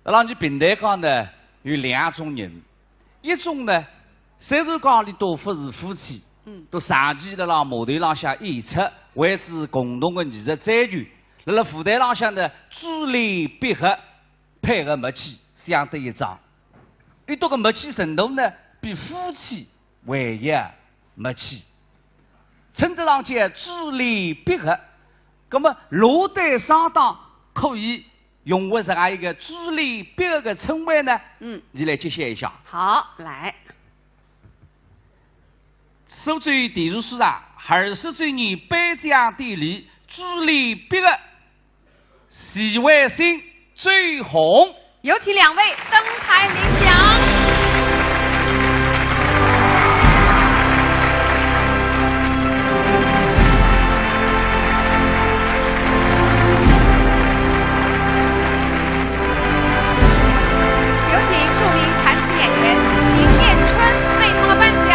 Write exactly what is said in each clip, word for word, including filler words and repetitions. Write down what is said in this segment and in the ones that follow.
辣辣伲评弹界呢，有两种人，一种呢，虽然讲俚笃勿是夫妻，嗯。笃长期辣辣码头浪向演出，为仔共同个艺术追求，辣辣舞台浪向呢，珠联璧合，配合默契，相得益彰。俚笃个默契程度呢，比夫妻还要默契，称得上叫珠联璧合。那么，哪对双档可以 荣获这样一个珠联璧合的称谓呢？嗯。伲来揭晓一下。好，来。苏州电视书场二十周年颁奖典礼，珠联璧合，徐惠新、周红。有请两位登台领奖。 有请著名弹词演员邢晏春为他们颁奖。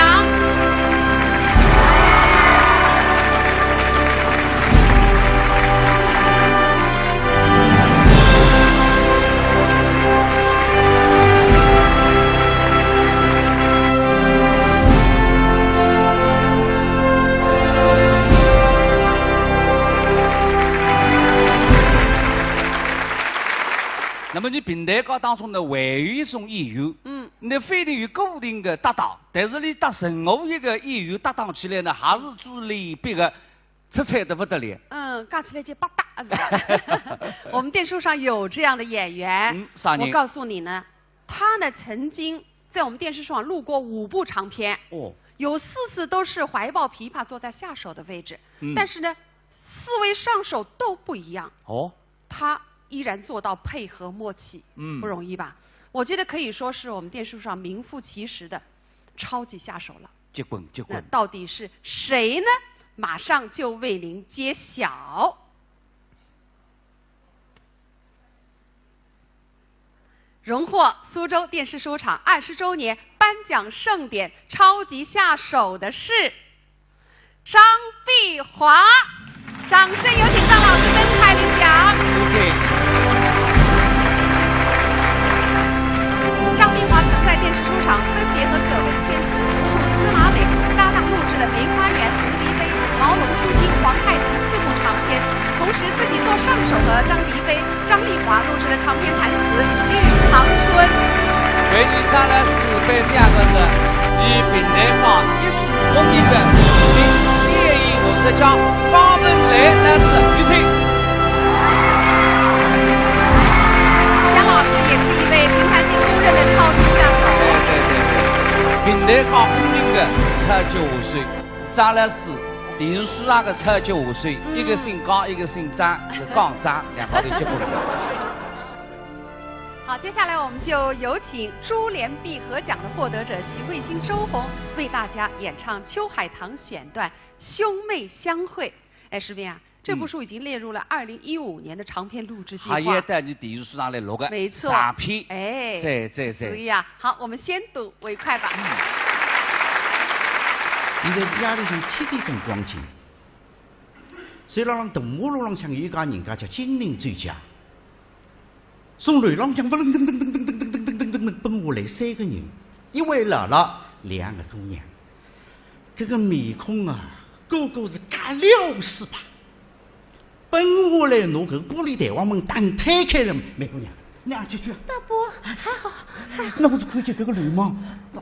那么伲评弹界当中呢，还有一种演员，嗯。俚勿一定有固定的搭档，但是俚搭任何一个演员搭档起来呢，还是珠联璧合，出彩得不得了。嗯，讲起来就百搭，是吧？我们电视书场有这样的演员，嗯，啥人？我告诉你呢，他呢曾经在我们电视书场录过五部长篇，哦。有四次都是怀抱琵琶坐在下手的位置，嗯。但是呢，四位上手都不一样。哦。 他依然做到配合默契，嗯。不容易吧？我觉得可以说是我们电视书场名副其实的超级下手了。结棍，结棍。那到底是谁呢？马上就为您揭晓。荣获苏州电视书场二十周年颁奖盛典超级下手的是 张碧华，掌声有请张老师登台领奖。有请。张碧华曾在电视书场分别和葛文乾、司马伟搭档录制了《梅花缘》《蝴蝶杯》《毛龙出京》《皇太极》四部长篇，同时自己做上手和张迪飞、张丽华录制了长篇弹词《玉堂春》。为你带来四百两银子，伲评弹界一 红一个，名电影艺术家方文雷来自有请。杨老师也是一位评弹界公认的超级下手。对对对，评弹界公认的超级下手，张老师，电视书场的超级下手，嗯。一个姓高，一个姓张，是高张，两家头结棍了。好，接下来我们就有请珠联璧合奖的获得者徐惠新、周红为大家演唱秋海棠 选段《兄妹相会》。哎，石斌啊，这部书已经列入了二零一五年的长篇录制计划。嗯。还要到伲电视书场来录个，没错。长篇。哎，在，在，在。所以啊，好，我们先睹为快吧。嗯。现在夜里向七点钟光景，所以辣辣大马路浪向有一家人家叫金陵酒家。 从楼浪向噔噔噔噔噔噔噔噔噔噔噔奔下来三个人，一位老老，两个姑娘。搿个面孔啊，个个是甲流水吧。奔下来拿搿个玻璃弹簧门打推开了，梅姑娘，你阿进去啊。大伯，还好，还好。那我是看见搿个流氓，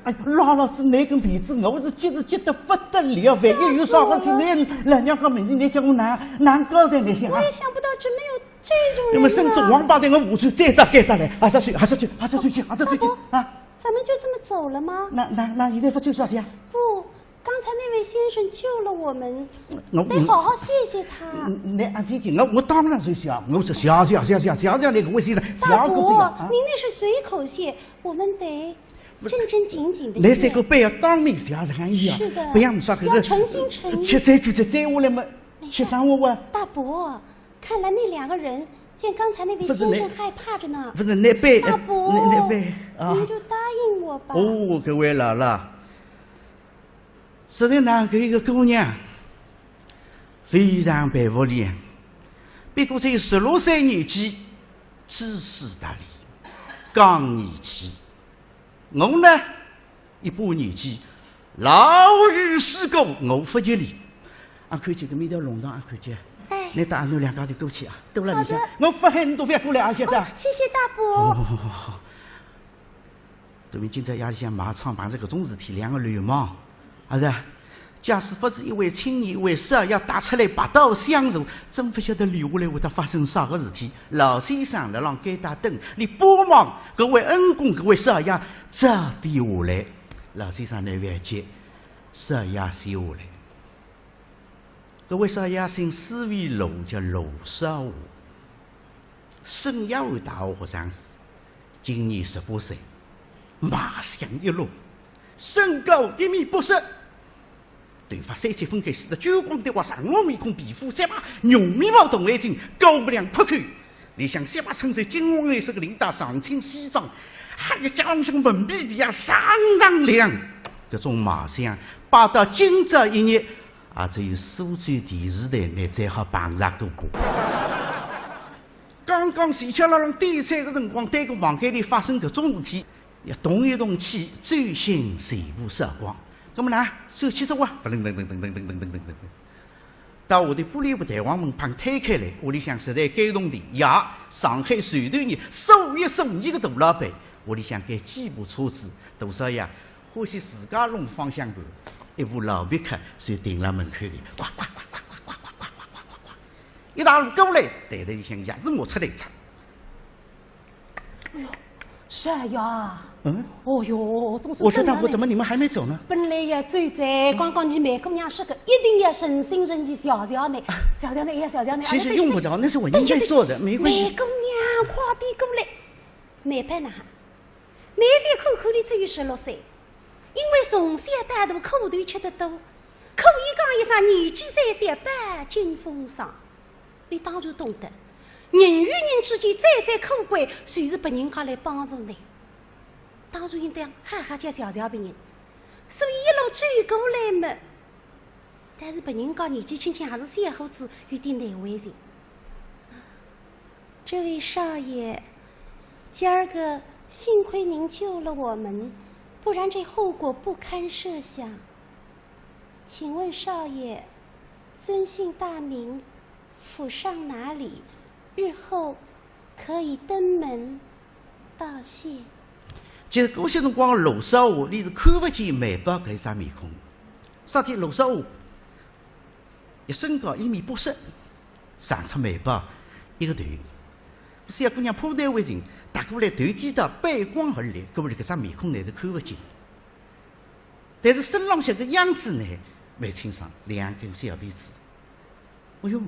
哎，拉牢仔拿根辫子，我是急是急得不得了，万一有啥事体，你老娘家面前，你叫我哪，哪交代，你想啊？我也想不到，真没有 这种人啊。那么甚至王八蛋个武器再打该打来，还是去，还是去，还是去，还是去，大伯，啊。咱们就这么走了吗？那，那，那现在勿走啥呀？不，刚才那位先生救了我们，我，得好好谢谢他。嗯，那，啊，这个，我，我当然是谢，我是谢，谢，谢，谢，谢，谢那个位先生，谢个不得了啊。大伯，您那是随口谢，我们得正正经经地谢。那这个不要当面谢，是安逸啊，是的，不要说这个，要诚心诚意。吃这句，吃这下来嘛，没事。吃啥我啊？大伯， 看来那两个人见刚才那位先生害怕着呢。不是那，不是那边，大伯，那，那边，啊。你们就答应我吧。哦，搿位老老，实在哪哼一个姑娘，非常佩服俚，不过才十六岁年纪，知书达理。讲义气。我呢，一把年纪，老于世故，我勿急哩。阿看见搿面条弄堂，阿看见？哎。侬带阿囡两家头过去啊，到了里向，好的。我勿喊侬都勿要过来啊，晓得啊？哦，谢谢大伯。哦，好好好好。 对面今朝夜里向卖唱碰着搿种事体，两个流氓，啊是啊，假使勿是一位青年，一位少爷踏出来拔刀相助，真勿晓得留下来会得发生啥个事体。老先生辣浪该搭等，侬帮忙搿位恩公，搿位少爷早点下来。老先生呢，覅急，少爷先下来。搿位少爷姓司卫罗，叫罗少华。 省学院大学学生子，今年十八岁，卖相一流，身高一米八十，头发三七分开，梳得锃光的滑，上好面孔，皮肤雪白，浓眉毛，大眼睛，高鼻梁阔口，里向雪白衬衫，金黄颜色的领带，上青西装，还有脚浪向文皮皮鞋，锃锃亮。搿种卖相，摆到今朝一日，也只有苏州电视台才好碰着个吧。 刚刚前脚辣浪点菜个辰光，对个房间里发生搿种事体，要动一动气，走心全部扫光。葛么呢，手起手啊，噔噔噔噔噔噔噔噔噔噔。到下头玻璃个弹簧门砰推开来，屋里向实在该动地呀，上海随头人数一数二个大老板，屋里向该几部车子，大少爷欢喜自家弄方向盘，一部老别克就停辣门口里，呱呱呱呱呱呱呱呱呱呱呱呱。 一大路过来，袋袋里向钥匙摸出来一插。哎呦，少爷啊！嗯？哦哟，总算我说大伯，等到你。怎么你们还没走呢？本来要走哉，刚刚你梅姑娘说个，一定要诚心诚意谢谢你，啊。谢谢你，要谢谢你。其实用不着，那是我应该做的，没关系。梅姑娘，快点过来，梅宝呐， 侬覅看看侬只有十六岁，因为从小到大苦头吃得多，可以讲一声年纪虽小百病无伤。侬当然懂得，人与人之间最最可贵，就是别人家来帮助侬。当然应当好好叫谢谢别人，所以一路走过来嘛， 但是别人家年纪轻轻还是小伙子，有点难为情。这位少爷，今儿个幸亏您救了我们，不然这后果不堪设想。请问少爷，尊姓大名，府上哪里？日后 可以登门道谢。其实搿歇辰光，罗少华伊是看勿见梅宝搿一张面孔。啥体罗少华，一身高一米八十，长出梅宝一个头。小姑娘怕难为情，踏过来头低倒，背光而立，搿么搿张面孔乃是看勿见。但是身浪向个样子呢，蛮清爽，两根小辫子。 哎哟，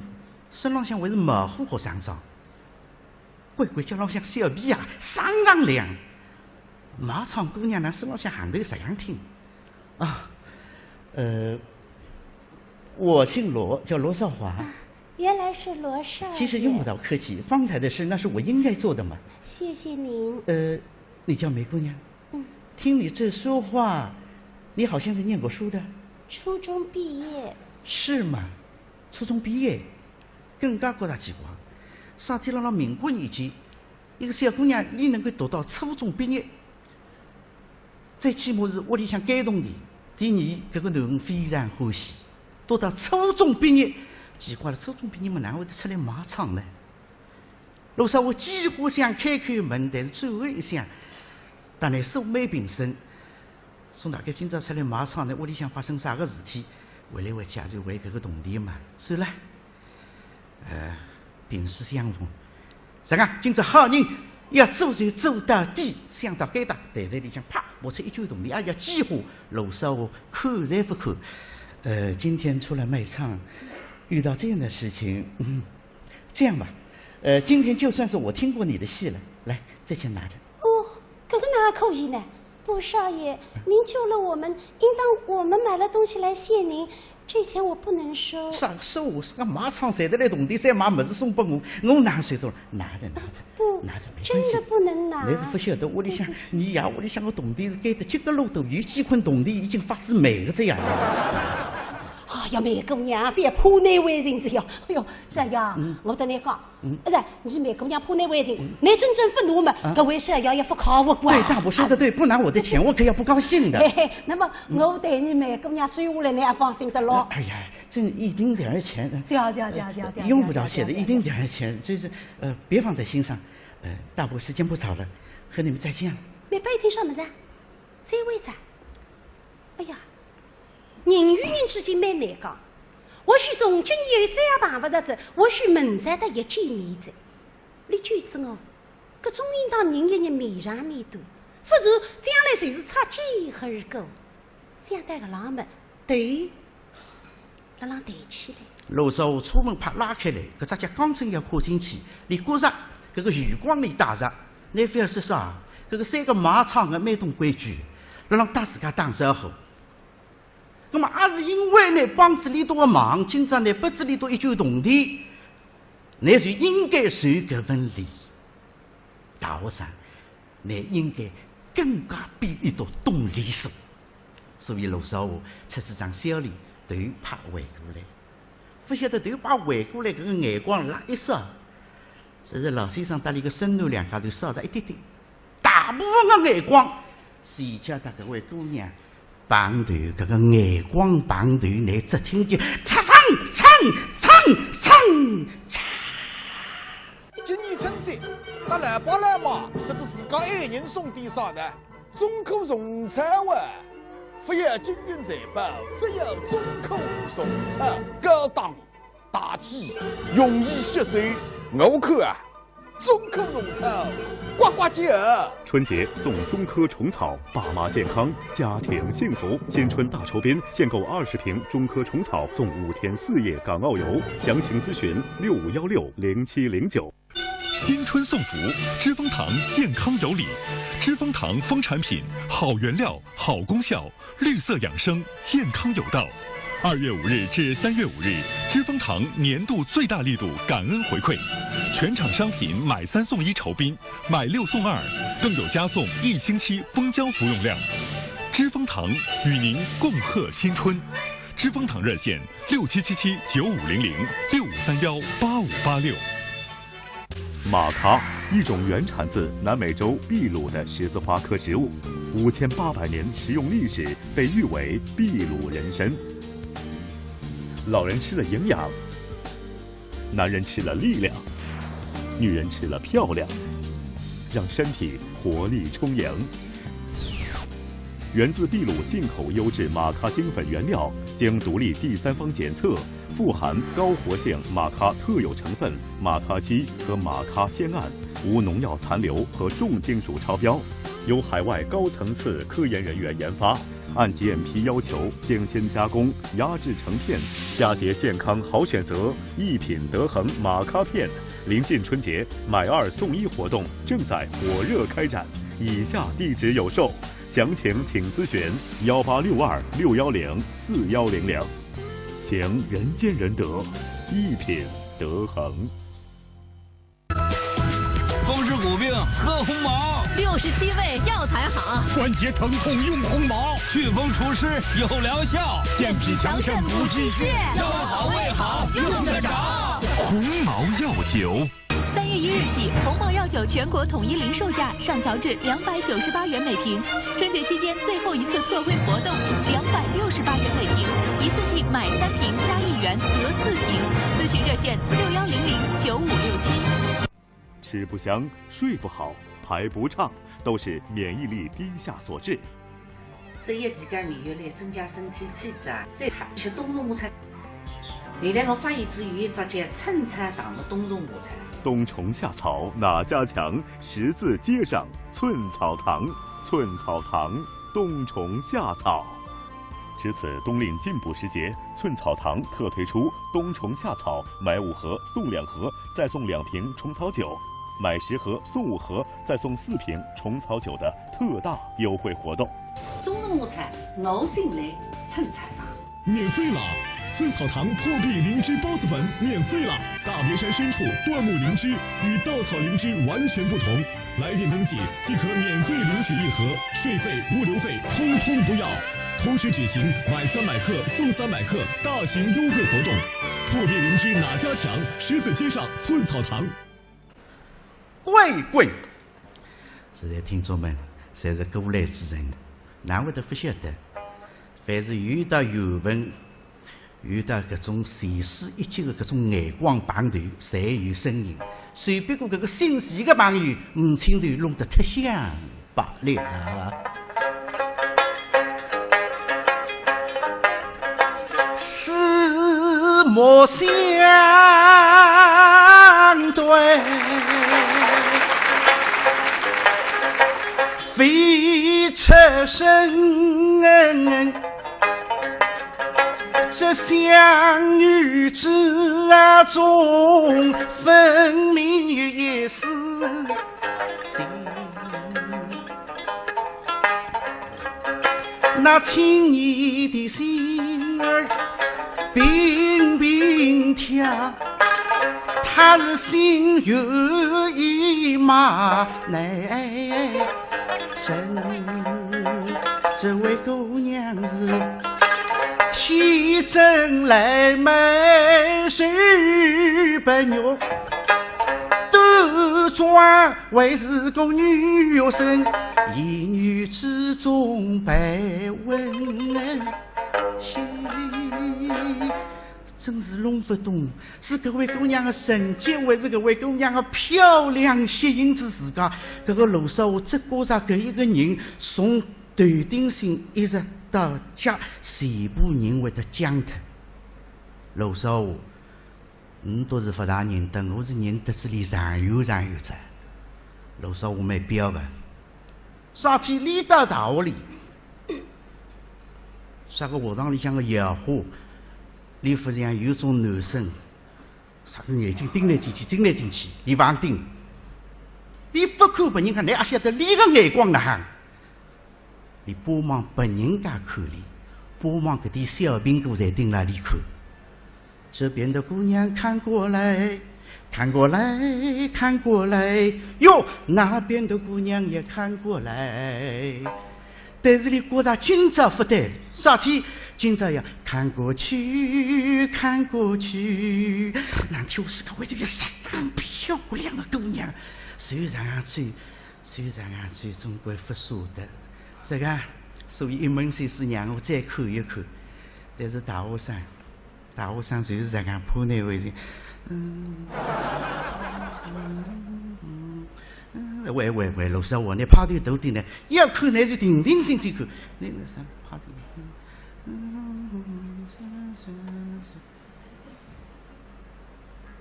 身浪向还是毛货学生装，乖乖叫浪向小皮鞋，锃锃亮。卖唱姑娘呢，身浪向行头实样挺。啊，呃，我姓罗，叫罗少华。啊，原来是罗少爷。其实用不着客气，方才的事那是我应该做的嘛。谢谢您。呃，你叫梅姑娘？嗯。听你这说话，你好像是念过书的。初中毕业。是吗？ 初中毕业，更加觉着奇怪。啥体辣辣民国年间，一个小姑娘伊能够读到初中毕业，最起码是屋里向该动地，第二，搿个囡恩非常欢喜。读到初中毕业，奇怪了，初中毕业么哪会得出来卖唱呢？ 罗少华几乎想开口问，但是转念一想，当然素昧平生，说大概今朝出来卖唱呢，屋里向发生啥个事体，回来回去也就为搿个铜钿嘛，算了。呃，萍水相逢，实梗，今朝好人要做就做到底，想到该搭，袋袋里向啪，摸出一卷铜钿，哎呀，几乎罗少华看侪勿看。呃，今天出来卖唱，遇到这样的事情，嗯， 这样吧，呃，今天就算是我听过你的戏了，来，这钱拿着。哦，搿个哪可以呢？不，少爷，您救了我们，应当我们买了东西来谢您，这钱我不能收。啥个收？啥个卖唱赚得来铜钿，再买物事送拨我，我哪收得了？拿着，拿着，不，拿着，没关系。真的不能拿。侬是勿晓得，屋里向，对不起。侬爷屋里向个铜钿是该得几个路多，有几捆铜钿已经发仔霉了这样。哎呀，梅姑娘，覅怕难为情哉哟。哎哟，少爷，嗯。我搭倷讲，嗯。哎，倷梅姑娘怕难为情，嗯。倷真正勿拿么，啊。搿位少爷也勿靠我管。对，大伯说得对，不拿我的钱，我可要不高兴的。嘿嘿，那么我代倷梅姑娘收下来，倷也放心得咯。哎呀，这一丁点儿钱，对啊，对啊，对啊，对啊，对啊，用不着谢的，对啊，对啊，对啊。一丁点儿钱，这是，呃，别放在心上。呃，大伯时间不早了，和你们再见了。梅宝一听啥么子啊？再会哉。哎呀， 人与人之间蛮难讲，或许从今以后再也碰勿着哉，或许明朝搭伊见面哉。倷觉着哦，搿种应当人与人面上面对，勿然将来就是擦肩而过。想到搿浪么，头辣浪抬起来。罗少华车门啪拉开来，搿只脚刚正要跨进去，俚觉着搿个余光里带着，倷覅说啥，搿个三个卖唱个蛮懂规矩，辣浪搭自家打招呼。 那么也是因为呢，帮仔俚笃个忙，今朝呢，拨仔俚笃一卷铜钿，倷就应该受搿份礼。大和尚，倷应该更加比俚笃懂礼数。所以罗少华出仔张笑脸，头别回过来。勿晓得头别回过来，搿个眼光辣一扫， 实在老先生搭俚个孙囡两家头少着一点点，大部分个眼光，是叫搭搿位姑娘碰头，搿个眼光碰头，倷只听见嚓嚓嚓嚓嚓。今年春节，搭老爸老妈，搿是自家爱人送点啥呢？中秋虫草啊！勿要金银财宝，只要中秋虫草，高档 大气，容易吸收。我看啊，中科虫草，呱呱叫。春节送中科虫草，爸妈健康，家庭幸福。新春大酬宾，限购二十瓶中科虫草，送五天四夜港澳游。详情咨询六五幺六零七零九。新春送福，知蜂堂健康有礼。知蜂堂蜂产品，好原料，好功效， 绿色养生，健康有道。二月五日至三月五日，知蜂堂年度最大力度感恩回馈，全场商品买三送一酬宾，买六送二，更有加送一星期蜂胶服用量。知蜂堂与您共贺新春。知蜂堂热线六七七七九五零零，六五三幺八五八六。 马咖，一种原产自南美洲秘鲁的十字花科植物，五千八百年食用历史，被誉为秘鲁人参。老人吃了营养，男人吃了力量，女人吃了漂亮，让身体活力充盈。源自秘鲁进口优质马咖精粉原料，经独立第三方检测， 富含高活性马咖特有成分马咖烯和马咖酰胺，无农药残留和重金属超标，由海外高层次科研人员研发，按GMP要求精心加工、压制成片，佳节健康好选择，一品德恒马咖片。临近春节，买二送一活动正在火热开展，以下地址有售，详情请咨询幺八六二六幺零四幺零零。 情人见人得，一品德恒。风湿骨病喝鸿茅，六十七味药材好，关节疼痛用鸿茅，祛风除湿有疗效，健脾强肾补气血，腰好胃好用得着。鸿茅药酒。 三月一日起，鸿茅药酒全国统一零售价上调至两百九十八元每瓶。春节期间最后一次特惠活动，两百六十八元每瓶，一次性买三瓶加一元得四瓶。咨询热线六幺零零九五六七。吃不香，睡不好，排不畅，都是免疫力低下所致。 所以自家免疫力增加，身体体质啊，再好吃冬虫夏草。原来我发现只有一只叫虫草糖的冬虫夏草。冬虫夏草哪家强？十字街上寸草堂，寸草堂冬虫夏草。值此冬令进补时节，寸草堂特推出冬虫夏草买五盒送两盒，再送两瓶虫草酒，买十盒送五盒，再送四瓶虫草酒的特大优惠活动。 冬虫夏草，我信赖寸草堂。免费了！寸草堂破壁灵芝孢子粉免费了！大别山深处椴木灵芝与稻草灵芝完全不同，来电登记即可免费领取一盒，税费、物流费通通不要。同时举行买三百克送三百克大型优惠活动，货比邻居哪家强？狮子街上寸草堂。贵贵，现在听众们侪是过来之人，哪会得勿晓得？凡是有点缘分，有点搿种前世一劫的搿种眼光碰头，侪有声音。只不过搿个姓徐的朋友，五千头弄得忒响。 罢了。四目相对，未出声。这相遇之中，分明有一丝 那青年的心儿并并跳，他是心猿意马难伸。这位姑娘是天生来貌秀不玉，端庄 还是个女学生，言语之中百问兮。真是弄勿懂，是搿位姑娘的成绩，还是搿位姑娘的漂亮吸引着自家？搿个罗少华只觉着搿一个人从头顶心一直到脚，全部人会得僵脱。罗少华 倷倒是勿大认得，我是认得仔俚长远长远哉。罗少华蛮彪个，啥体俚到大学里，啥个学堂里向个校花，俚勿像有种男生，啥个眼睛盯来盯去，盯来盯去，俚勿盯。俚勿看别人家，倷阿晓得俚个眼光哪哼？ 俚巴望别人家看俚，巴望搿点小苹果侪盯牢俚看。这边的姑娘看过来，看过来，看过来，哟，那边的姑娘也看过来。但是俚觉着今朝勿对，啥体？今朝要看过去，看过去，难道是个为这个十分漂亮的姑娘，虽然最 虽然啊，最终归勿舍得。这个，所以一门心思让我再看一看。但是大学生，大学生就是这样，怕难为情。嗯，嗯，嗯，喂，喂，喂，罗少华，倷派头大点呢，要看倷就定定心心看。倷，倷啥派头？嗯，嗯，嗯，嗯，嗯，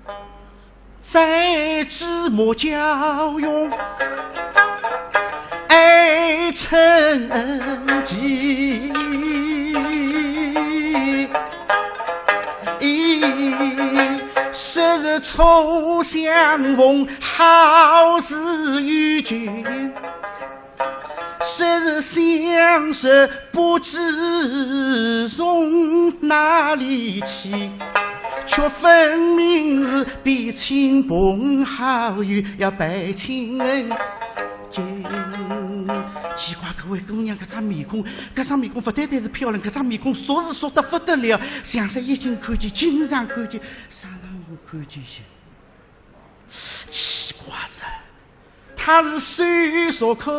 嗯。 在芝麻交融，爱成疾。昔日初相逢，好似遇君。 昔日相识不知从哪里起，却分明是比亲朋好友要倍亲近。奇怪，搿位姑娘搿张面孔，搿张面孔勿单单是漂亮，搿张面孔熟是熟得不得了，像是已经看见，经常看见，啥辰光看见些？奇怪哉， 他是手熟口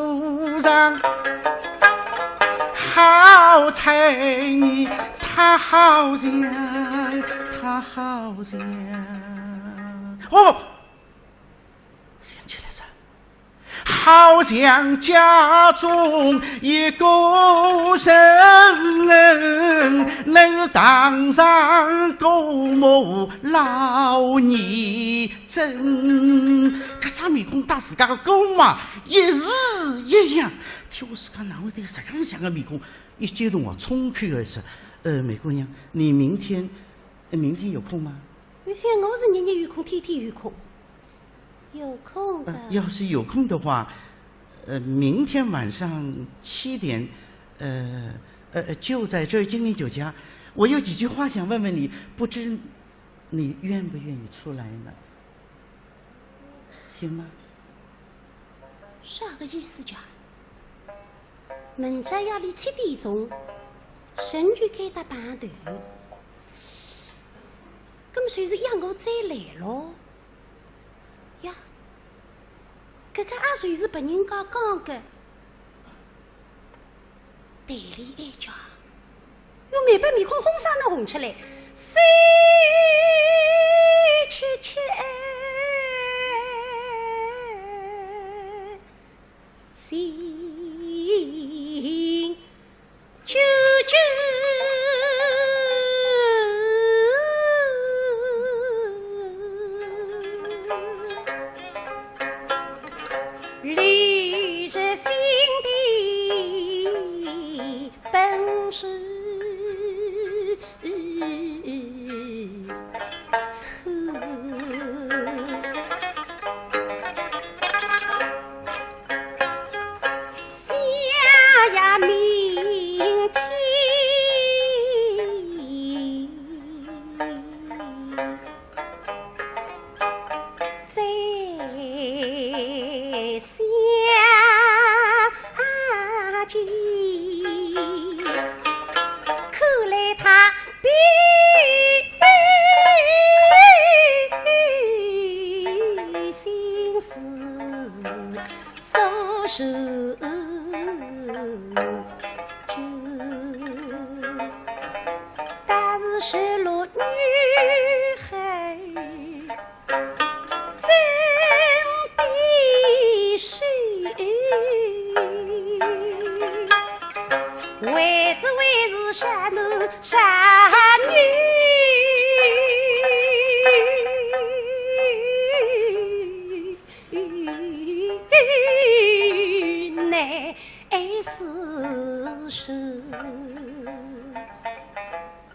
上，好猜疑，他好像，他好像。哦，想起来哉，好像家中一个人，乃是堂上姑母老尼 真，搿张面孔搭自家个姑妈一式一样。天，我自家哪会得有实梗像个面孔？一激动啊，冲口而出：“呃，梅姑娘，你明天，呃，明天有空吗？”“明天我是日日有空，天天有空。”“有空的。”“呃，要是有空的话，呃，明天晚上七点，呃，呃，就在这儿金陵酒家，我有几句话想问问你，不知你愿不愿意出来呢？” 行吗？啥个意思讲？明朝夜里七点钟，人就该搭碰头，葛么就是让我再来咯。呀，搿个也就是别人家讲个，对俚哀叫，又没把面孔红上能红出来，谁去去哎。 心久久，离人心的本是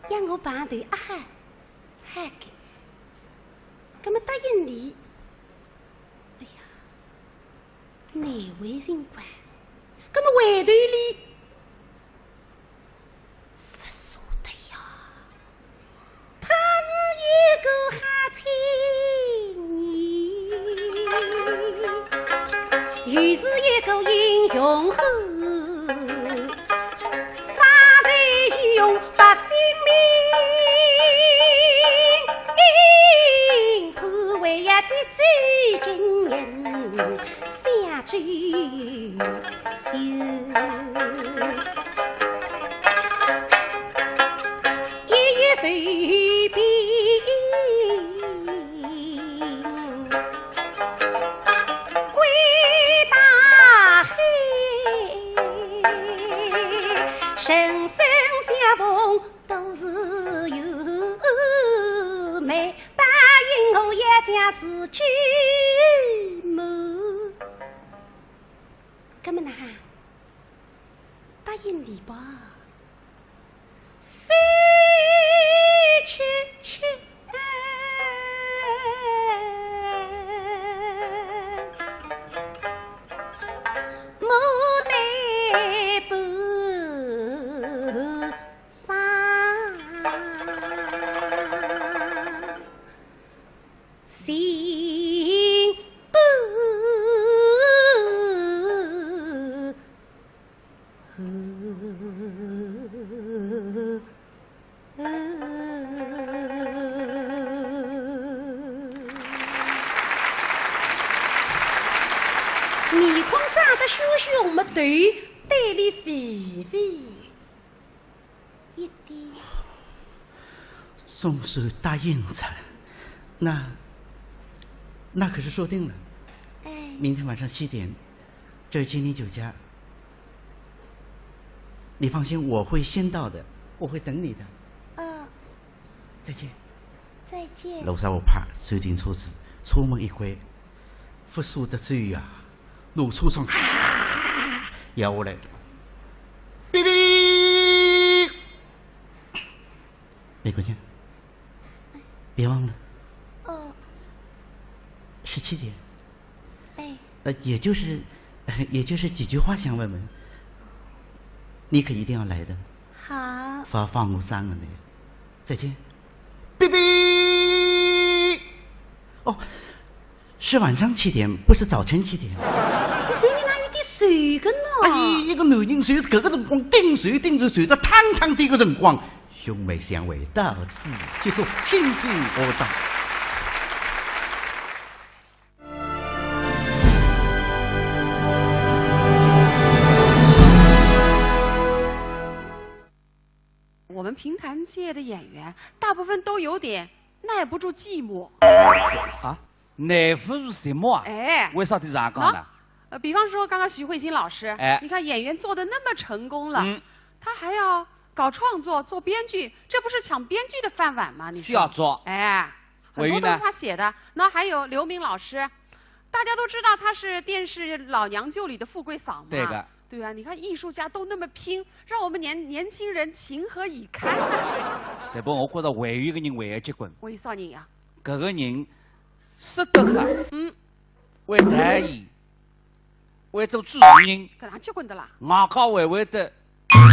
让我碰头啊哈，好个，葛么答应俚。哎呀，难为情关，葛么回头俚，勿舍得呀。 他是一个好青年，又是一个英雄汉，方才英雄把性命，只为要救救金人。 想起，一夜未必归大海，人生相逢 都是有美，答应我也将自己瞒。葛么哪哈？答应俚吧。谁去去？ 面孔涨得血血红么，头对俚微微一点。总算答应哉，那，那可是说定了。哎。明天晚上七点，这儿金陵酒家。你放心，我会先到的，我会等你的。嗯。再见。再见。楼上我怕走进车子，车门一关，勿舍得走呀，拿车窗啊摇下来，哔哔。没关系，别忘了。哦。十七点。 哎。呃，也就是，也就是几句话想问问，你可一定要来的。好。勿好放我生个呢。再见。哔哔。哦，是晚上七点，不是早晨七点。对你哪有点熟一个呢？哎，一个男人就是搿个辰光顶手顶手，手得汤汤渧个辰光，兄妹相会到此结束，请听我道。我们评弹界的演员，大部分都有点耐不住寂寞。啊，耐不住寂寞啊？哎，为啥体这样讲呢？喏，呃，比方说刚刚徐惠新老师，哎，你看演员做得那么成功了，嗯，他还要搞创作、做编剧，这不是抢编剧的饭碗吗？你说？是要做。哎，很多都是他写的。那还有刘明老师，大家都知道他是电视《老娘舅》里的富贵嫂嘛。对的。对啊，你看艺术家都那么拼，让我们年年轻人情何以堪呢？但不过我觉着还有一个人还要结棍。还有啥人呀？搿个人说得好，嗯，会弹琴，会做主持人，搿哪结棍的啦？外加还会得唱歌，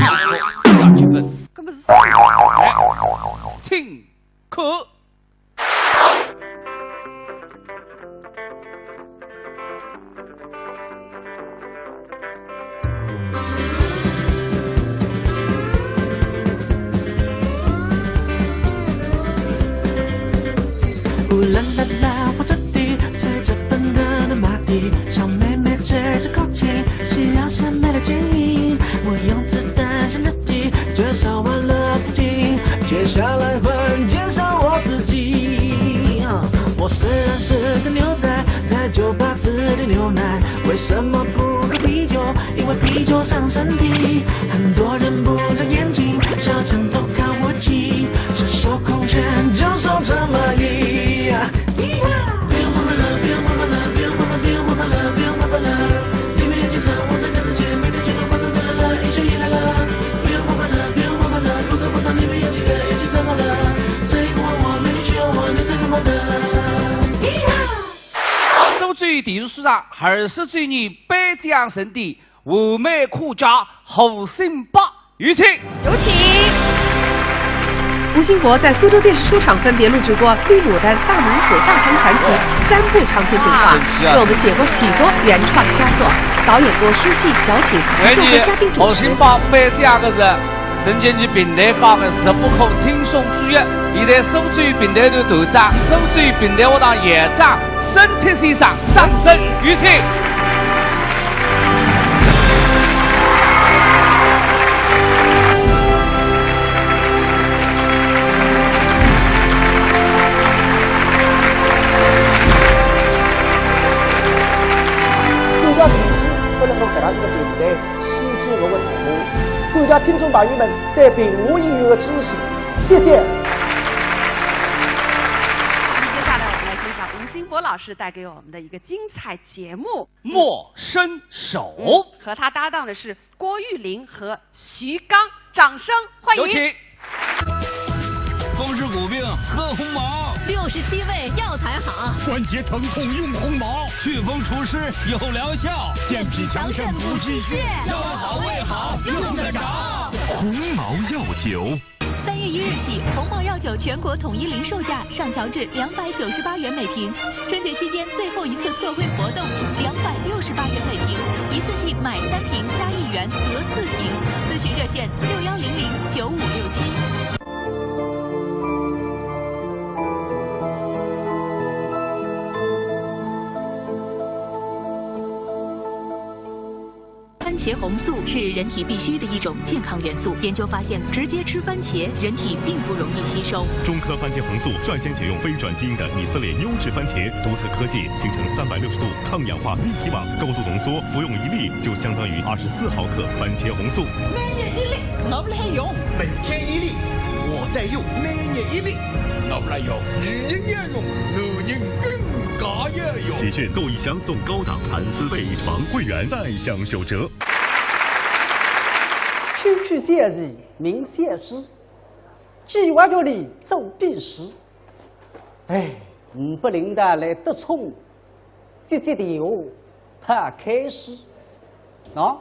要结棍。搿么是啥？哎，请看。 乌啦啦啦，火车底，随着奔腾的马蹄，小妹妹吹着口琴，夕阳下美丽剪影。我用子弹写日记，介绍我的父亲。接下来换介绍我自己。我虽然是个牛仔，但就怕自己牛奶。为什么不喝啤酒？因为啤酒伤身体。很多人不眨眼睛，小强偷看我。 这首空拳就说这么一呀。苏州电视书场二十周年颁奖盛典， 完美可嘉，吴兴宝，有请。有请。吴兴博在苏州电视书场分别录制过《飞牡丹》《大猛虎》《大唐传奇》三部长篇电视剧，为我们写过许多原创佳作，导演过书记、小品，做过嘉宾主持。吴兴宝，每这样个人，曾经是评弹界的十不可轻松之一，现在苏州评弹团团长，苏州评弹学堂院长， 沈铁先生，掌声有请。国家电视不能够给他一个平台，世界文化大幕，感谢听众朋友们对评弹演员的支持，谢谢。那么接下来我们来欣赏吴兴博老师带给我们的一个精彩节目。 莫伸手。嗯，和他搭档的是郭玉林和徐刚，掌声欢迎。有请。风湿骨病喝鸿茅，六十七味药材好，关节疼痛用鸿茅，祛风除湿有疗效，健脾强肾补气血，腰好胃好用得着。鸿茅药酒。 三月一日起，鸿茅药酒全国统一零售价上调至两百九十八元每瓶。春节期间最后一次特惠活动，两百六十八元每瓶，一次性买三瓶加一元得四瓶。咨询热线六幺零零九五六七。 番茄红素是人体必需的一种健康元素。研究发现，直接吃番茄，人体并不容易吸收。中科番茄红素率先选用非转基因的以色列优质番茄，独特科技形成三百六十度抗氧化立体网，高度浓缩，服用一粒就相当于二十四毫克番茄红素。每日一粒，我来用。每天一粒，我在用。每日一粒，我来用。女人要用，男人更加要用。喜讯，购一箱送高档蚕丝被床，会员再享九折。 区区小事，名小事，计划局里做笔试。哎，呒不领导来得宠，接接电话，怕开始。喏，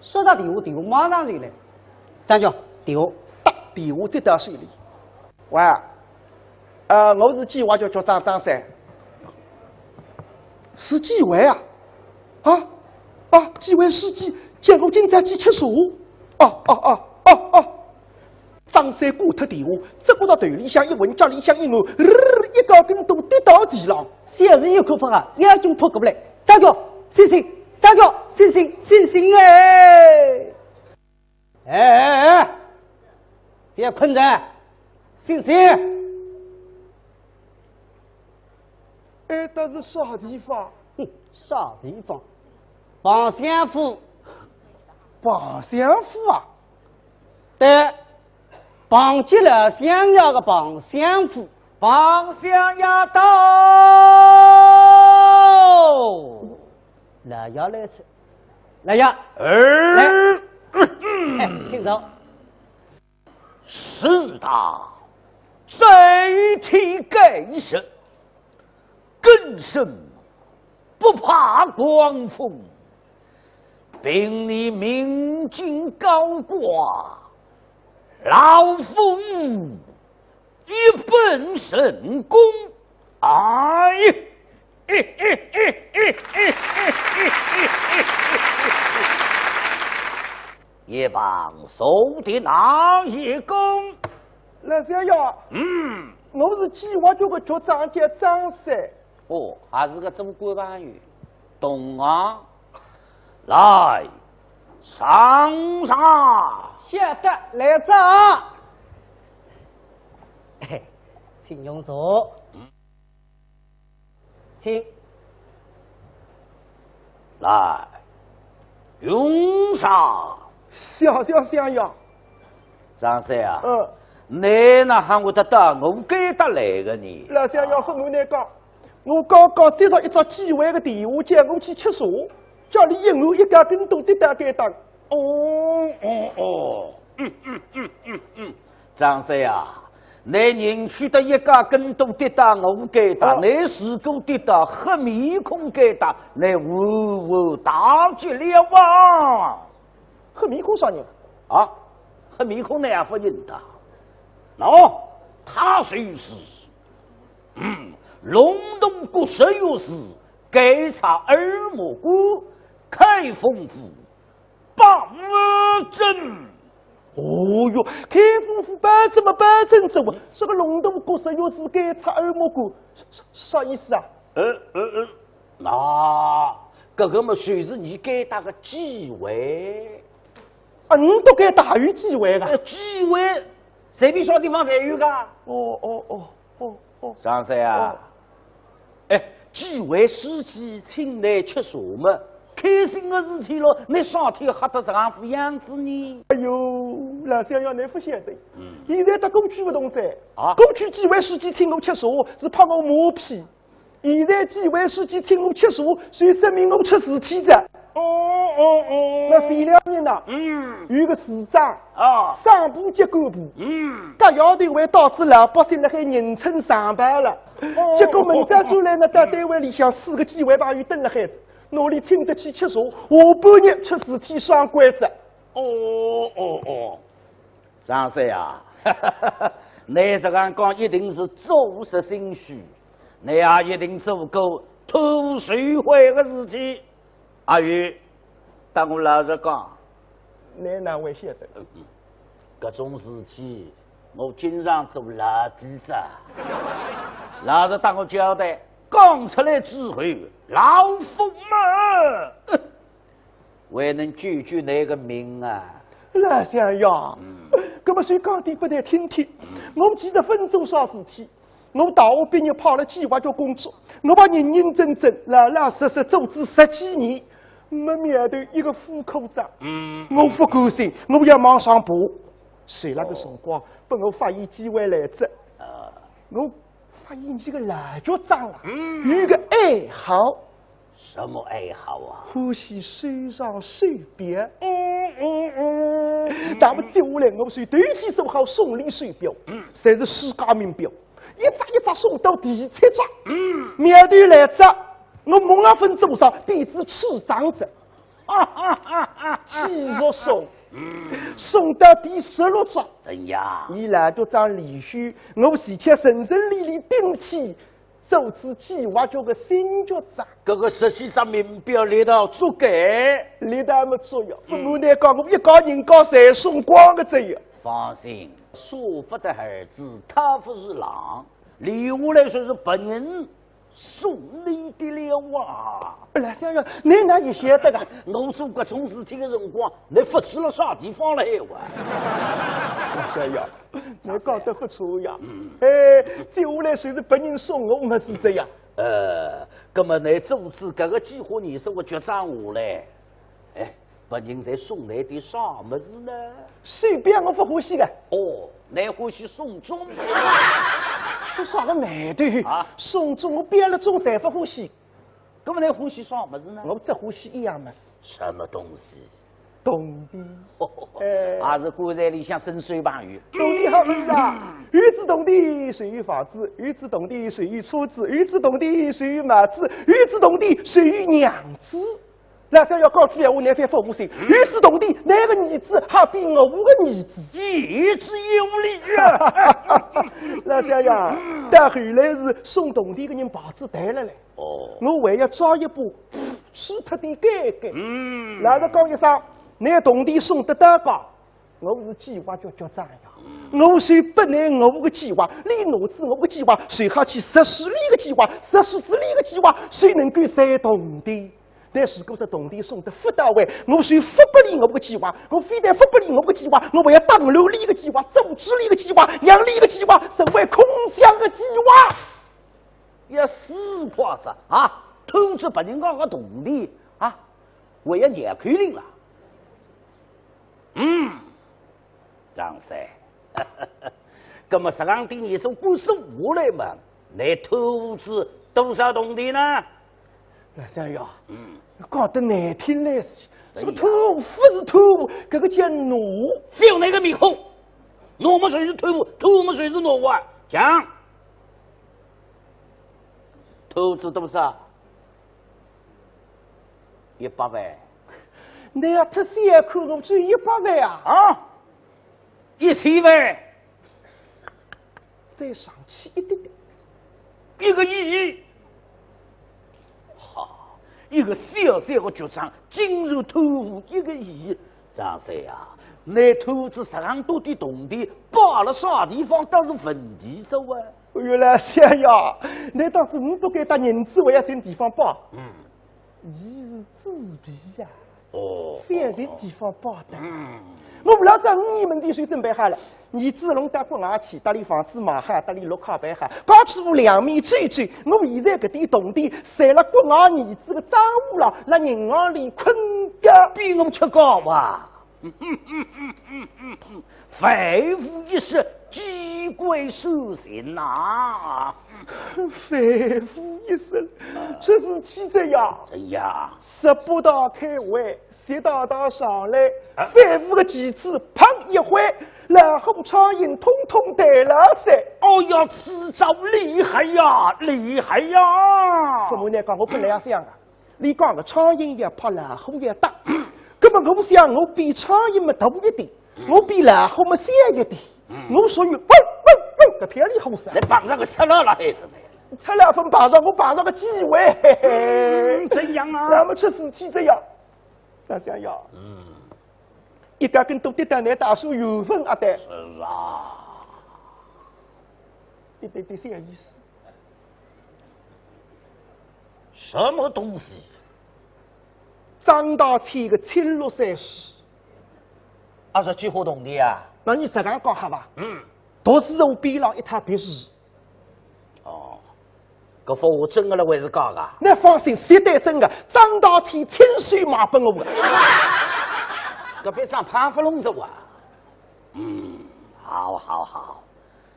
收到电话，电话马上就来。张局，电话。打电话接到手里。喂， 呃，我是计划局局长张三。是纪委啊？啊？啊，纪委书记叫我今朝去吃茶。哦，哦，哦，哦，哦。张三挂脱电话，只觉着头里向一昏，脚里向一软，呃，一个跟斗跌到地浪。小事有可怕啊，要紧扑过来，张局，醒醒，张局，醒醒，醒醒哎！哎哎哎，别困着，醒醒！哎，这是啥地方？哼，啥地方？parlament。Parlament啊？对，parlament就是parlament个parlament。Parlament到。来呀，来呀，来呀，来，哎，请坐。是的，在天盖世，更胜 不怕狂风，凭你民间高挂，老夫一本神功。哎，一旁坐的那一公，老相爷，嗯，我是纪委局个局长，叫张三。 哦，还是个做官朋友，懂啊？来，上茶。晓得，来哉。嘿，请用茶。请。来，用茶。谢谢相爷。张三啊，嗯。倷哪哼会得到我该搭来个呢？老相爷，勿瞒倷讲， 我刚刚接着一只纪委个电话，叫我去吃茶，脚里一软，一个跟斗跌到该搭。哦，哦，哦，嗯，嗯，嗯，嗯，嗯。张三啊，倷人去得一个跟斗跌到我该搭，哦。倷如果跌到黑面孔该搭，倷完完大吉了啊！黑面孔啥人？啊，黑面孔倷也勿认得。喏，他就是 嗯，隆冬谷十月时，监察二目官，开封府包拯。哦哟，开封府包拯嘛，包拯做啊，这个隆冬谷十月时，监察二目官，啥，啥意思啊？呃，呃，呃，那，搿个嘛，就是倷该搭个纪委。啊，倷笃该搭有纪委个？呃，纪委，随便啥地方侪有个。哦，哦，哦。 哦，哦。张三啊，哦。哎，纪委书记请倷吃茶嘛，开心个事体咯，倷啥体吓得这样副样子呢？哎哟，老相爷，倷勿晓得，嗯。现在搭过去勿同哉。啊？过去纪委书记请我吃茶，是拍我马屁。 现在纪委书记请我吃茶，就说明我出事体哉。哦，哦，哦。那前两日呢，嗯。有个市长，啊。省部级干部，嗯。隔夜头还带仔老百姓辣海迎春上班了。哦。结果明朝转来呢，到单位里向四个纪委朋友等辣海，哪里请得起吃茶，下半日出事体爽快哉。哦，哦，哦。 张三啊，倷这样讲一定是做贼心虚，倷也一定做过偷受贿个事体。阿有，搭我老实讲。倷哪会晓得？嗯，搿种事体，我经常做老底子。老实搭我交代，讲出来之后，老夫嘛， 还能救救倷个命啊。老相爷，嗯。搿么就讲点拨倷听听。嗯。我其实勿做啥事体，我大学毕业派了纪委局工作，我也认认真真、老老实实做仔十几年，没苗头一个副科长。嗯。我勿甘心，我要往上爬。就辣搿辰光，拨我发现机会来哉。啊。我发现一个老局长了，嗯。有一个爱好。 什么爱好啊？欢喜收藏手表。嗯，嗯，嗯。那么接下来我就头天收好送礼手表，嗯。侪是世界名表，一只一只送到第七只。嗯。苗头来哉，我梦也勿做啥，点子起涨哉。继续送，嗯。送到第十六只。哎呀。伊老局长离休，我前脚顺顺利利顶替做仔计划局个新局长。搿个实际上名表力道足够。力道么足呀，勿瞒倷讲，我一家人家侪送光个哉呀。放心，舍不得儿子，他不是狼，留下来就是别人送你的了啊。老相爷，倷哪哼晓得个？我做搿种事体个辰光，倷勿知了啥地方了海哇？老相爷，倷讲得勿错呀。嗯。哎，接下来就是别人送我物事哉呀。呃，葛么倷做仔搿个计划，倷说我局长下来，哎，别人侪送倷点啥物事呢？随便我勿欢喜个。哦，倷欢喜送钟？搿啥个难头？啊？送钟我别了钟侪勿欢喜。葛么倷欢喜啥物事呢？我只欢喜一样物事。什么东西？铜钿。哎。也是棺材里向伸手朋友。铜钿好物事啊，有仔铜钿就有房子，有仔铜钿就有车子，有仔铜�钿就有帽子，有仔铜钿就有娘子。老相爷讲仔闲话，倷覅勿服气，有仔铜钿，倷个儿子好比我个儿子。言之有理啊。老相爷，到后来是送铜钿个人牌子淡了嘞。哦。我还要抓一把，除脱点尴尬。嗯。老实讲一声，倷铜钿送得到家，我是计划局局长呀。嗯。我是拨倷我个计划，倷拿仔我个计划，随后去实施倷个计划，实施仔倷个计划，谁能够赚铜钿？但如果说铜钿送得勿到位，我是勿拨倷我个计划，我非但勿拨倷我个计划，我还要打乱倷个计划，阻止倷个计划，让倷个计划成为空想个计划。 要死快哉啊！偷仔别人家个铜钿啊，还要绕口令了。嗯，张三，葛么实梗点倷说官司下来嘛，倷偷仔多少铜钿呢？老相爷，嗯。讲得难听来些，什么偷勿是偷，搿个叫挪。覅倷个面孔，挪么就是偷，偷么就是挪啊，讲。 偷仔多少？一百万。倷要忒小看我，只有一百万啊？啊？一千万？再上去一点点。一个亿？好，一个小小个局长，竟然贪污一个亿。张三呀，倷偷仔实梗多点铜钿，摆了啥地方倒是问题哉啊。 哎哟，老相爷，倷倒是呒不该搭银子还要寻地方摆。嗯。伊是纸皮呀。哦。覅寻地方摆的。嗯。我老早五年门前就准备好了，儿子弄到国外去，搭俚房子买好，搭俚绿卡办好，搞出两面最最，我现在搿点铜钿，侪辣国外儿子个账户浪，辣银行里困觉。比我吃高哇。 万无一失，机关算尽呐。万无一失，出事体哉呀！哎呀，十八大开会，习大大上来，啊。万无个旗帜砰一挥，老虎苍蝇统统退了噻。哦呀，此招厉害呀，厉害呀！怎么呢？讲我本来也想啊， 倷讲个苍蝇要拍，老虎要打。葛么我想我比苍蝇么大一点，我比老虎么小一点，我属于嗡嗡嗡搿条里虎噻。倷碰着个赤佬了还是没？赤佬勿碰着，我碰着个机会，嘿嘿。嗯，怎样啊？那么出事体哉呀，大相爷。嗯。一家跟都跌到倷大叔有份啊的。是啊。一点点小意思。 什么东西？张大千个青绿衫子。啊，是几化铜钿啊？那倷实梗讲好伐？嗯。独是我边浪一套别墅。哦，搿幅画真个了还是假个？倷放心，绝对真个，张大千亲手买拨我个。搿笔账拍勿拢是哇？嗯，好，好，好。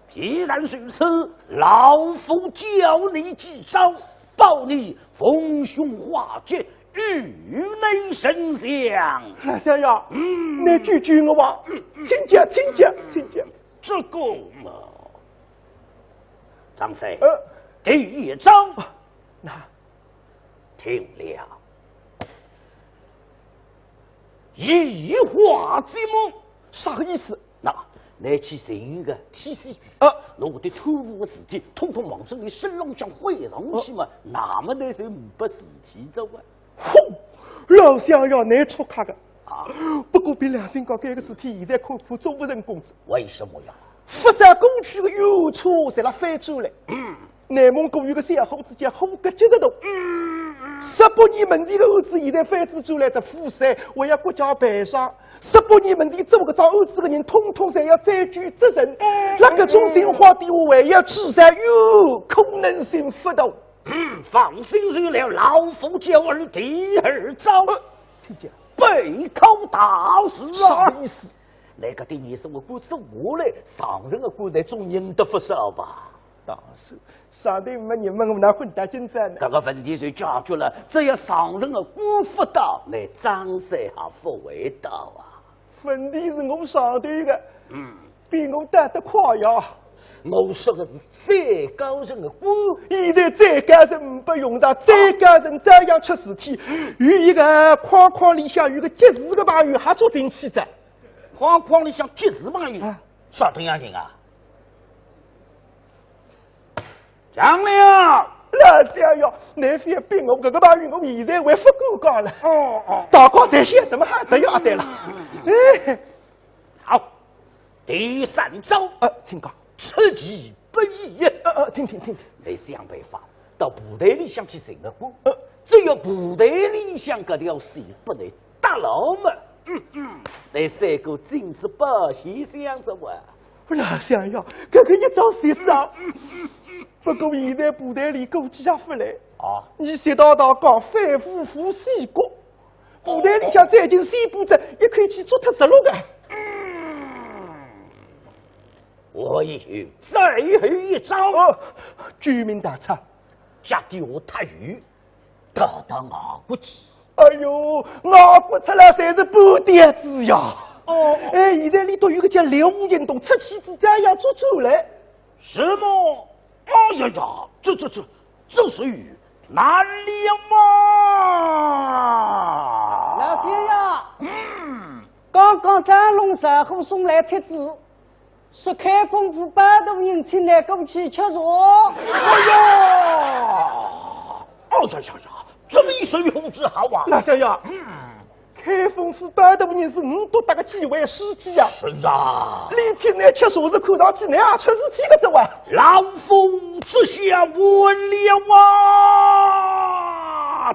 既然如此，老夫教你几招，保你逢凶化吉，遇难成祥。老相爷，嗯。倷救救我吧！嗯，嗯。请讲，请讲，请讲。这个嘛，张三，呃。第一招，啊，那。听了。移花接木。啥个意思？ 那，来去寻个替死鬼啊，拿我的贪污的事体，统统往这里身浪向毁上去嘛，哦，那么呢，就没事体做啊。吼，老相爷，你出客个啊。不过凭良心讲，搿个事体现在恐怕做不成功哉。为什么呀？勿少过去的冤错，侪辣翻转来。嗯。 内蒙古有个小伙子叫虎格吉日东，十八年门前的案子现在翻转转来，这富山还要国家赔偿。十八年门前做搿桩案子的人，统统侪要追究责任。那搿种情况底下，还要制裁，有可能性勿大。嗯，放心，有了老夫教儿第二招，呃，请讲。背靠大树啊！啥意思？那个第二十个官做下来，上任的官侪总认得勿少吧？ 当然，上头没人问我哪混到今朝呢？搿个问题就解决了，只要上任的官勿到，那张三还勿会到啊。问题是我上头的，嗯，比我到得快呀。我说的是最高层的官。现在最高层没用场，最高层照样出事体。有一个框框里向有个急事的朋友还做定去的。框框里向急事朋友？啊。啥等样人啊？ 讲了。老相爷，你覅逼我，搿个朋友我现在还勿敢讲了。哦，哦。大家侪晓得嘛，还是要对了。嗯，嗯，嗯。哎。好，第三招，呃，请讲。出其不意。呃，呃，听听，听听。来想办法，到部队里向去寻个官。呃。只要部队里向搿条线拨伊搭牢嘛，嗯，嗯，那三个金子包先想着哇。老相爷，搿个一招是一招。不过现在部队里估计也勿来。啊。你习大大讲反腐腐死骨，部队里向最近宣布着一口气捉脱十六个。嗯，我有最后一招。哦，救命大餐。下底下太远， 逃到外国去。哎哟，外国出来侪是半吊子呀。哦。哎，现在里头有个叫刘行东，出去之前要捉出来。什么？哎呀呀，这，这，这，这是哪里嘛？老天呀！嗯。刚刚张龙上火送来帖子， 说开封府包大人请来过去吃茶。哎呀！哦呀呀呀，这么一声呼之好啊！老相爷，嗯。开封府包大人是唔多大个几位书记啊。是啊。伊请来吃茶是看上去乃也出事体个哉哇。老夫这下完了啊！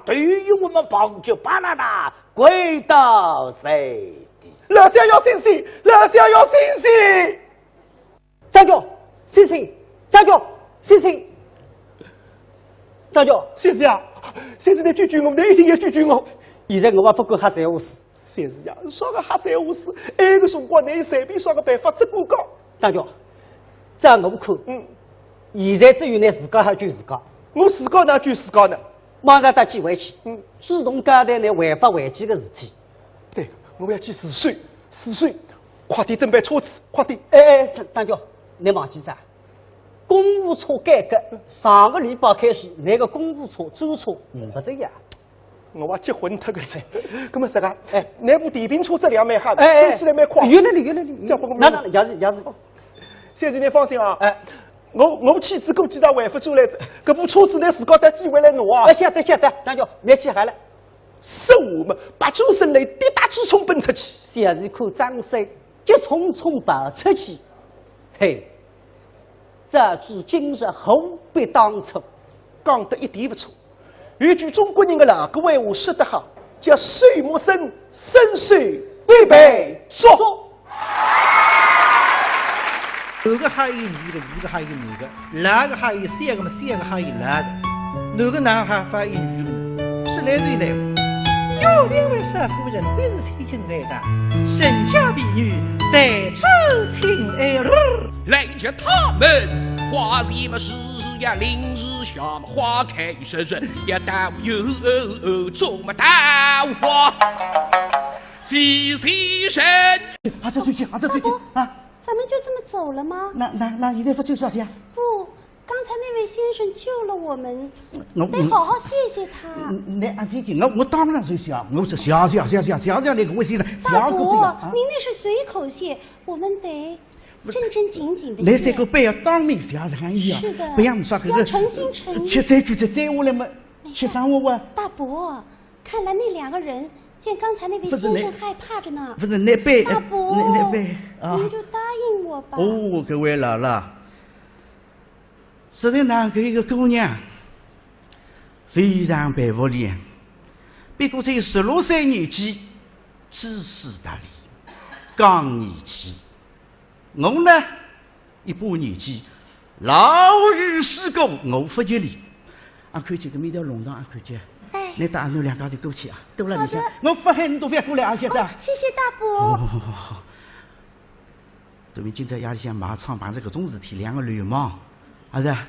对于我们方家巴拉达 跪倒在地。老相爷醒醒，老相爷醒醒！张局，醒醒！张局，醒醒！张局，先生啊，先生，你救救我，你一定要救救我。现在我也不敢瞎三胡四。先生啊，啥个瞎三胡四？埃个辰光，你随便啥个办法只顾讲。张局，照我看，嗯。现在只有你自家好救自家。我自家哪救自家呢？马上到机关去，嗯。主动交代你违法违纪的事体。 对，我要去自首，自首，快点准备车子，快点。哎，哎，张，张局，你忘记哉？公务车改革，上个礼拜开始，那个公务车专车唔不这样。我还急昏脱个哉，搿么啥个？哎。那部电瓶车质量蛮好的，哎，哎，开起来蛮快。有道理，有道理。交拨我。那，那，也是，也是。先生，你放心啊。哎。我，我去仔估计也回勿转来哉，搿部车子呢，自家到机关来拿啊。哎，晓得，晓得，张局，你去好了。 说话嘛，拔出身来，跌打直冲奔出去。小时看张三急匆匆跑出去，嘿，早知今日何必当初。讲得一点勿错。有句中国人的老古闲话说得好，叫水木生，生水必被捉。 男个还有女个，女个还有男个，老个还有小个嘛，小个还有老个。男个哪哈还有女个呢？说来就来。哟，两位少夫人，本是千金在上，人家婢女在此请安。来见他们，花谢么时时呀，临时下么花开时时，也到有做么到花。 几时人？啊，这最近，啊，这最近，啊。咱们就这么走了吗？那，那，那一定不就是啊？不，刚才那位先生救了我们，我，得好好谢谢他。嗯，那，啊，这，我，我当然是谢，我是谢，谢，谢，谢，谢，谢那个位先生，谢个不得了啊。大伯，您那是随口谢，我们得正正经经的念。那这个背要当面谢谢呀，是的，不要说这个，要诚心诚意。吃这句就摘下来嘛，没事。吃生活啊。大伯，看来那两个人见刚才那位先生害怕着呢。不是那背，大伯，那，那背啊。您就答应我吧。哦，搿位老老，实在哪搿一个姑娘，非常佩服俚，不过只有十六岁年纪，知书达理，讲义气。 我呢，一把年纪，老于世故，我勿及俚。阿看见搿面条弄堂，阿看见，哎。你带阿囡两家头过去啊，多了里向，好的。我勿喊侬都勿要过来啊，晓得？哦，谢谢大伯。哦，好好好好。对面今朝夜里向卖唱碰着搿种事体，两个流氓，啊是啊？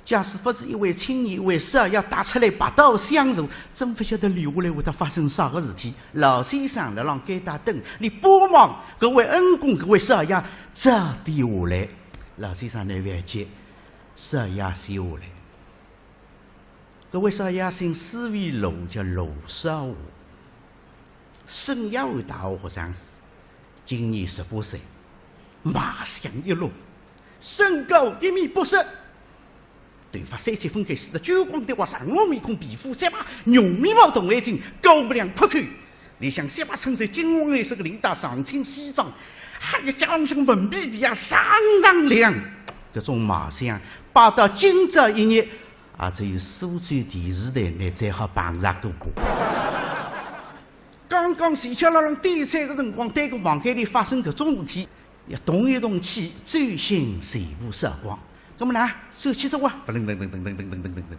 假使勿是一位青年，一位少爷带出来拔刀相助，真勿晓得留下来会得发生啥个事体。老先生辣浪该搭等，俚巴望搿位恩公，搿位少爷早点下来。老先生呢，覅急，少爷先下来。搿位少爷姓施为罗，叫罗少华。 沈阳大学学生子，今年十八岁，卖相一流，身高一米八十，头发三七分开，梳得锃光的滑，长须面孔，皮肤雪白，浓眉毛，大眼睛，高鼻梁阔口，里向雪白衬衫，金黄颜色的领带，上青西装，还有脚浪向文皮皮鞋，锃锃亮。搿种卖相，摆到今朝一日，也只有苏州电视台才好碰着个吧。 刚刚前脚辣浪点菜个辰光，对个房间里发生搿种事体，要动一动气，最先全部扫光。那么呢，手起手啊，噔噔噔噔噔噔噔噔噔噔，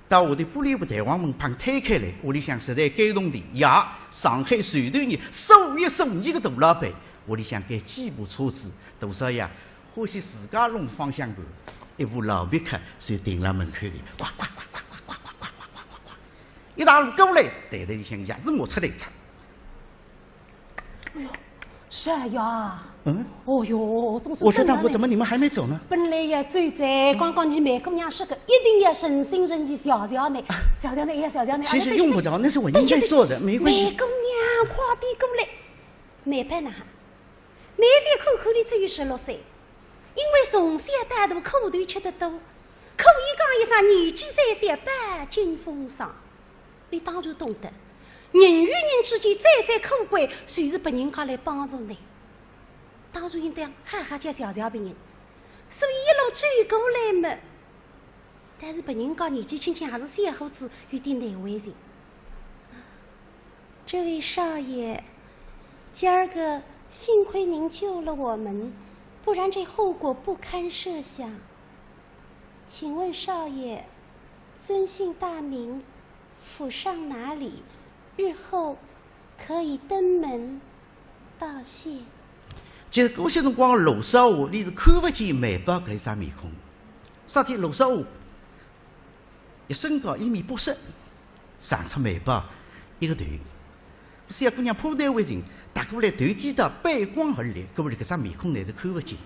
到下头玻璃布弹簧门旁推开来，屋里向实在该动地呀，上海首投呢，数一数二个大老板，屋里向该几部车子，多少呀，欢喜自家弄方向盘，一部老别克就停辣门口里，呱呱呱呱呱呱呱呱呱呱呱呱。 一大路过来，袋袋里向钥匙摸出来一插。哎呦，少爷啊。嗯？哦哟，总算等到你。我说大伯，怎么你们还没走呢？本来要走哉，刚刚你梅姑娘说个，一定要诚心诚意谢谢你，啊。谢谢你，要谢谢你。其实用不着，那是我应该做的，没关系。梅姑娘，快点过来。梅宝呐，梅宝看看俚只有十六岁，因为从小到大苦头吃得多，可以讲一声年纪虽小，饱经风霜。 俚当然懂得，人与人之间最最可贵，就是别人家来帮助你。当然应当好好叫谢谢别人，所以一路走过来嘛，但是别人家年纪轻轻还是小伙子，有点难为情。这位少爷，今儿个幸亏您救了我们，不然这后果不堪设想。请问少爷，尊姓大名？ 府上哪里？日后可以登门道谢。其实搿歇辰光罗少华，俚是看勿见梅宝搿一张面孔。啥体罗少华？一身高一米八十，长出梅宝一个头。小姑娘怕难为情，踏过来头低倒，背光而立，搿么搿张面孔呢是看勿见。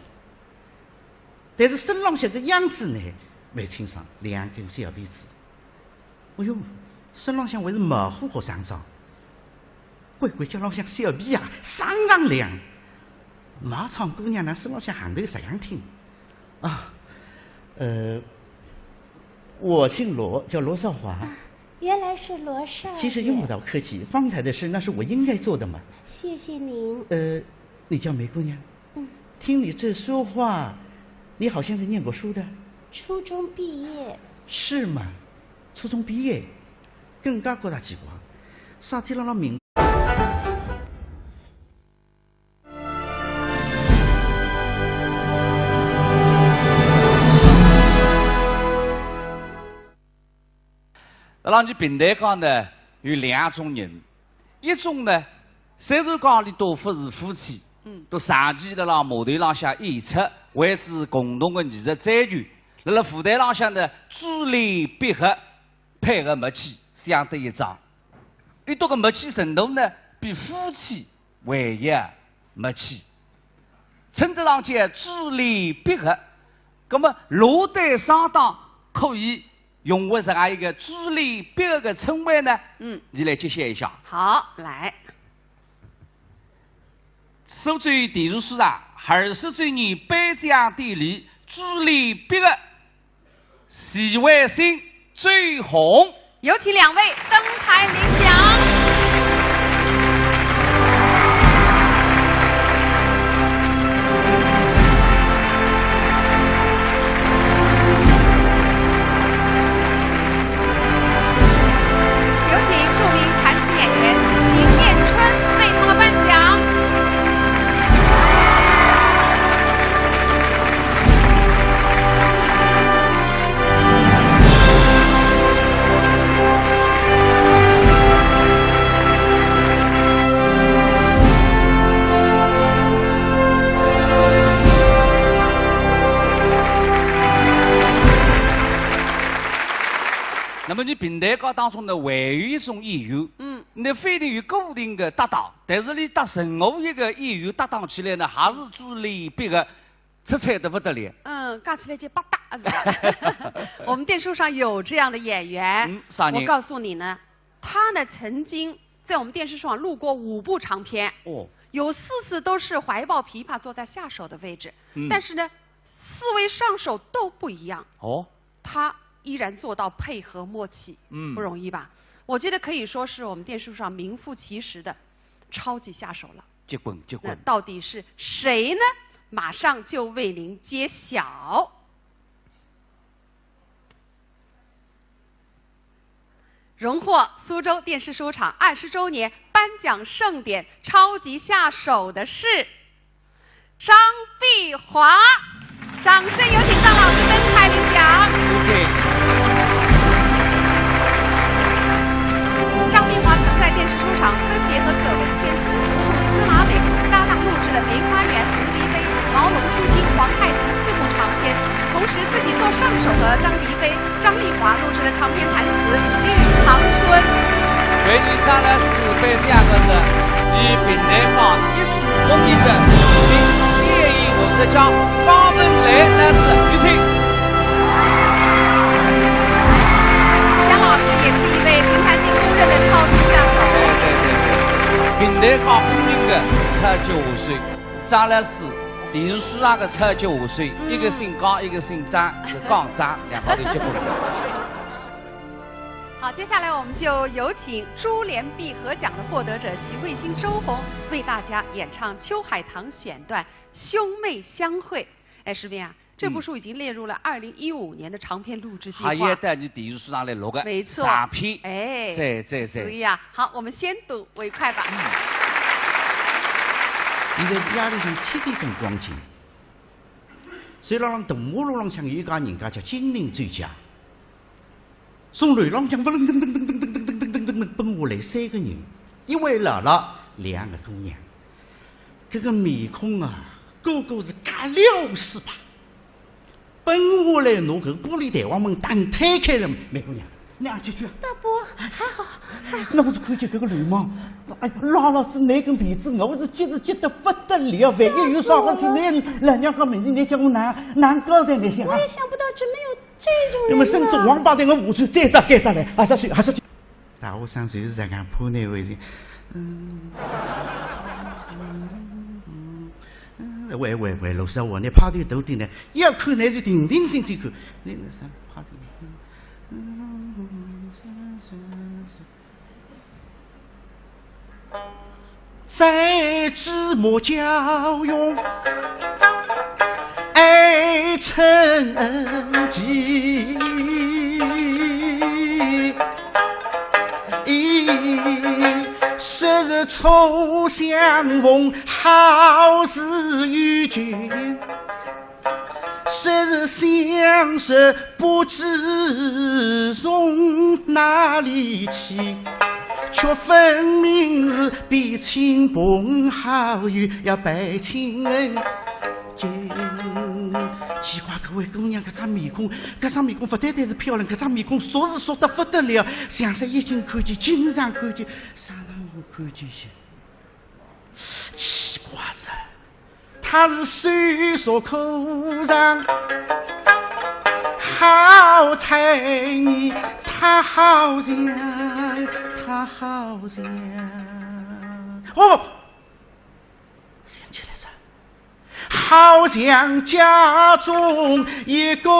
但是身浪向个样子呢，蛮清爽，两根小辫子。 哎哟，身浪向还是毛货学生装，乖乖，脚浪向小皮鞋，锃锃亮。卖唱姑娘呢，身浪向行头实样挺。啊，呃，我姓罗，叫罗少华。啊，原来是罗少爷。其实用不着客气，方才的事那是我应该做的嘛。谢谢您。呃，你叫梅姑娘？嗯。听你这说话，你好像是念过书的。初中毕业。是吗？ 初中毕业，更加觉着奇怪，啥体辣辣名。辣辣伲评弹界呢，有两种人，一种呢，虽然讲俚笃勿是夫妻，嗯。笃长期辣辣码头浪向演出，为之共同个艺术追求， 辣辣舞台浪向呢，珠联璧合，配合默契，相得益彰。俚笃个默契程度呢，比夫妻还要默契，称得上叫珠联璧合。那么，罗丹双档可以用为这样一个珠联璧合个称谓呢？嗯。你来揭晓一下。好，来。 苏州电视书场二十周年颁奖典礼，朱丽碧的徐惠新、周红。有请两位登台领奖。 有请著名弹词演员邢晏春为他们颁奖。 那么你评弹界当中呢，还有一种演员，嗯。你不一定有固定的搭档，但是你搭任何一个演员搭档起来呢，还是朱丽碧的出彩得不得了。嗯，讲起来就百搭，是吧？我们电视上有这样的演员，嗯，啥人？我告诉你呢，他呢曾经在我们电视上录过五部长篇，哦。有四次都是怀抱琵琶坐在下手的位置，嗯。但是呢，四位上手都不一样。哦。 他依然做到配合默契，嗯。不容易吧？我觉得可以说是我们电视上名副其实的超级下手了。结棍，结棍。那到底是谁呢？马上就为您揭晓。荣获苏州电视书场二十周年颁奖盛典超级下手的是 张碧华。掌声有请张老师登台领奖。谢谢。张碧华曾在电视书场分别和葛文乾、苏童、司马伟搭档录制了《梅花缘》、《蝴蝶杯》、《毛龙出京》、《皇太极》四部长篇，同时自己做上手的张迪飞、 张丽华录制的长篇弹词《玉堂春》。为你带来是非常个是，以评弹界一时风云的著名电影作家方文雷来自有请。杨老师也是一位评弹界公认的超级下手。对对对对，评弹界风云的超级下手，张老师 电视书场个超级下手，嗯。一个姓江，一个姓张，是江张，两家头结棍。好，接下来我们就有请珠联璧合奖的获得者徐惠新、周红为大家演唱秋海棠选段《兄妹相会》。哎，石斌啊，这部书已经列入了二零一五年的长篇录制计划。嗯。还要到你电视书场来录个，没错。长篇。哎，对对对。所以啊，好，我们先睹为快吧。嗯。 现在是夜里向七点钟光景，走廊浪大马路浪向有一家人家叫金陵酒家，从楼浪向噔噔噔噔噔噔噔噔噔噔奔下来三个人，一位老老，两个姑娘。搿个面孔啊，个个是甲流水吧。 奔下来拿搿个玻璃弹簧门打推开了，梅姑娘，侬阿进去啊？大伯，还好，还好。那我是看见搿个流氓，哎呀，拉牢仔拿根辫子，我是急是急得不得了，万一有啥事体，侬老娘家面前，侬叫我哪哪交代，侬想啊？我也想不到，真没有这种人啊。那么甚至王八蛋，我下去再打该打来，啊，下去，啊，下去。 大学生就是这样，怕难为情。嗯，嗯，嗯，喂，喂，喂，罗少华，侬派头大点呢，要看侬就定定心心看。侬，侬啥派头？嗯，嗯，嗯，嗯，嗯。 在芝麻交融，爱成疾。昔日初相逢，好似遇君。 昔日相识不知从哪里起，却分明是比亲朋好友要拜亲近。奇怪，搿位姑娘搿张面孔，搿张面孔勿单单是漂亮，搿张面孔熟是熟得不得了，像是已经看见，经常看见，啥辰光看见些？ 奇怪哉，她是手熟口尝，好猜疑，她好像，她好像。哦，想起来哉，好像家中一个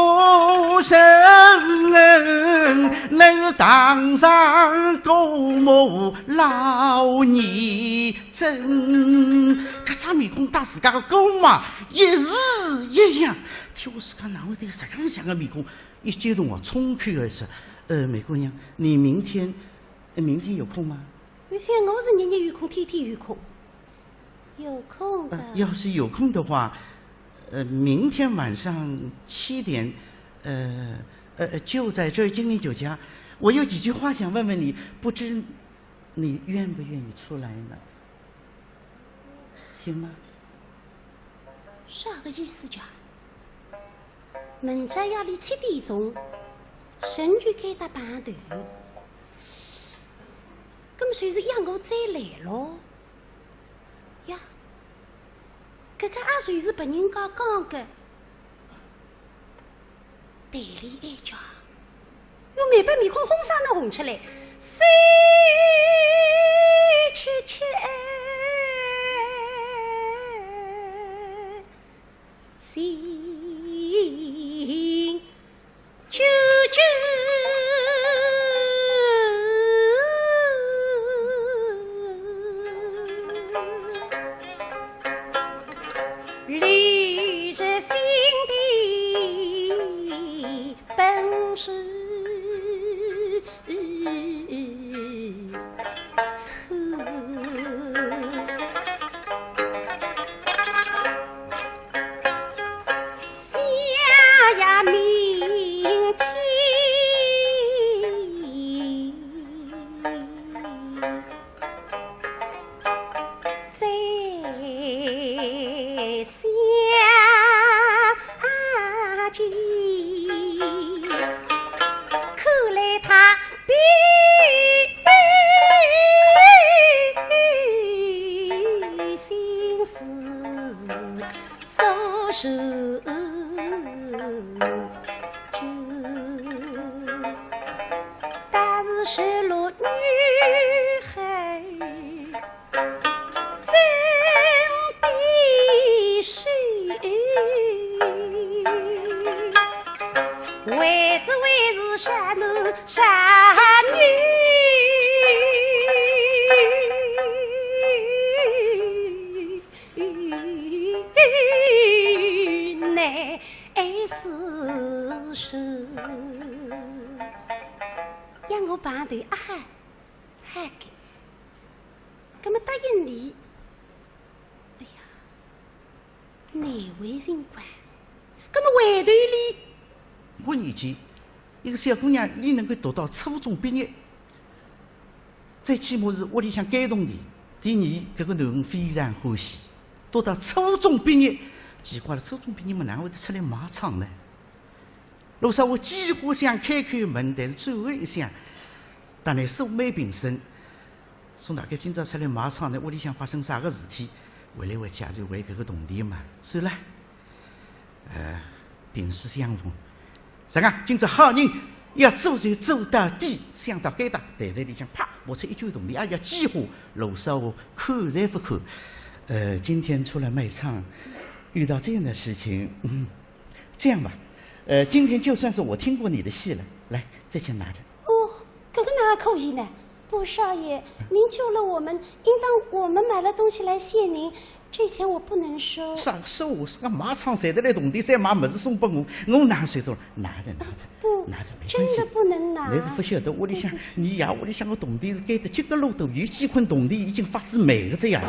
人，能当上姑母老年珍。搿张面孔搭自家个姑妈一式一样，天，我自家哪会得实梗像个面孔？一激动啊，冲口而出：“呃，梅姑娘，你明天，呃，明天有空吗？”“明天我是日日有空，天天有空。”“有空的。”“呃，要是有空的话，呃，明天晚上七点，呃，呃，就在这儿金陵酒家，我有几句话想问问你，不知你愿不愿意出来呢？行吗？”“啥个意思介？明朝夜里七点钟，辰光该搭碰头，搿么就是约我再来咯？呀，搿个阿就是别人家讲个。”对俚哀叫，用梅宝面孔红啥能红出来？“谁去去哎，心啾啾。”让我碰头啊哈，嗨个，搿么答应俚，哎呀，难为情个，搿么回头俚。我理解，一个小姑娘，你能够读到初中毕业，最起码是屋里向感动的。第二，搿个囡恩非常欢喜，读到初中毕业，奇怪了，初中毕业么哪会得出来卖唱呢？ 罗少华几乎想开口问，但是最后一想，搭俚素昧平生，说大概今朝出来卖唱呢，屋里向发生啥个事体，回来回去也就为搿个铜钿嘛，算了。呃，萍水相逢，啥个今朝好人要做就做到底，想到该搭，袋袋里向啪，摸出一卷铜钿，哎呀，几乎罗少华看侪勿看。呃，今天出来卖唱，遇到这样的事情，嗯， 这样吧，呃，今天就算是我听过你的戏了，来，这钱拿着。哦，搿个哪可以呢？不，少爷，您救了我们，应当我们买了东西来谢您，这钱我不能收。啥个收？啥个卖唱赚得来铜钿，再买物事送拨我，我哪收得了？拿着，拿着，不，拿着，没关系。真的不能拿。倷是勿晓得，屋里向，对不起。倷爷屋里向个铜钿是该得几个路多，有几捆铜钿已经发仔霉个这样。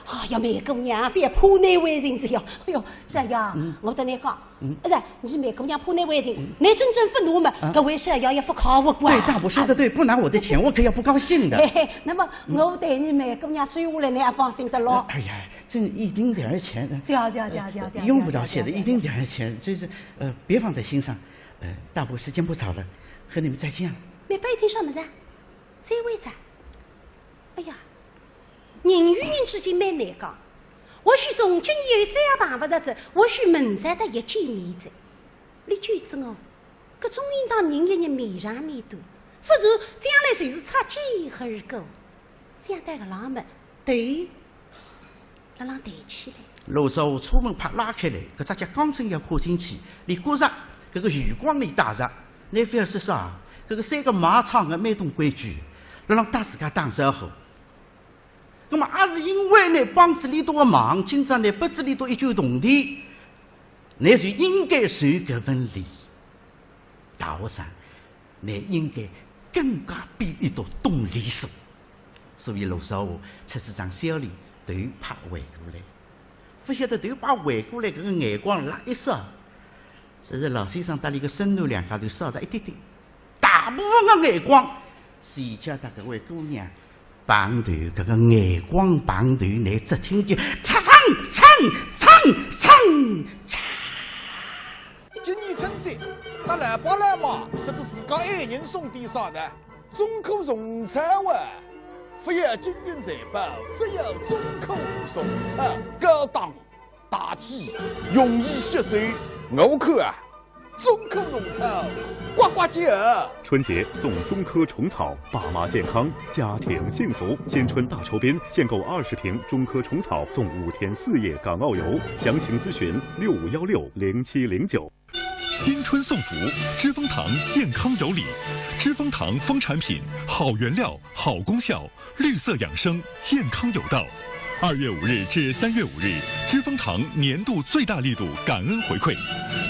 哎呀，梅姑娘，覅怕难为情哉呀。哎哟，少爷，嗯。我搭倷讲， 嗯。哎，倷梅姑娘怕难为情，嗯。倷真正勿拿么，啊。搿位少爷也勿高兴个。对，大伯说得对，不拿我的钱，我可要不高兴的。嘿嘿，那么我代倷梅姑娘收下来，倷也放心得咯。哎呀，这一丁点儿钱，对啊，对啊，对啊，对啊，对啊，用不着谢的，对啊，对啊，对啊。一丁点儿钱，这是，呃，别放在心上。呃，大伯时间不早了，和你们再见了。梅宝一听啥物事啊？再会哉。哎呀， 人与人之间蛮难讲，或许从今以后再也碰勿着哉，或许明朝搭伊见面哉。倷觉着哦，搿种应当人与人面上面对，勿然将来就是擦肩而过。想到搿浪么，头辣浪抬起来。罗少华车门啪拉开来，搿只脚刚正要跨进去，俚觉着搿个余光里带着，倷覅说啥，搿个三个卖唱个蛮懂规矩，辣浪搭自家打招呼。葛末也是因为倷帮仔俚笃个忙，今朝倷拨仔俚笃一卷铜钿，倷就应该受搿份礼。大学生，倷应该更加比俚笃懂礼数。所以罗少华出仔张笑脸，头啪回过来。勿晓得头啪回过来，搿个眼光辣一扫，只是老先生搭俚个孙囡两家头扫着一点点。大部分个眼光，是叫搭搿位姑娘碰头，搿个眼光碰头，倷只听见嚓嚓嚓嚓嚓嚓。今年春节，搭老爸老妈，搿是自家爱人送点啥呢？中科虫草啊！勿要金银财宝，只要中科虫草。高档、大气，容易吸收。我看啊，中科虫草，呱呱叫。春节送中科虫草，爸妈健康，家庭幸福。新春大酬宾，限购二十瓶中科虫草，送五天四夜港澳游。详情咨询六五幺六零七零九。 新春送福，知蜂堂健康有礼。知蜂堂蜂产品，好原料、好功效，绿色养生，健康有道。二月五日至三月五日，知蜂堂年度最大力度感恩回馈，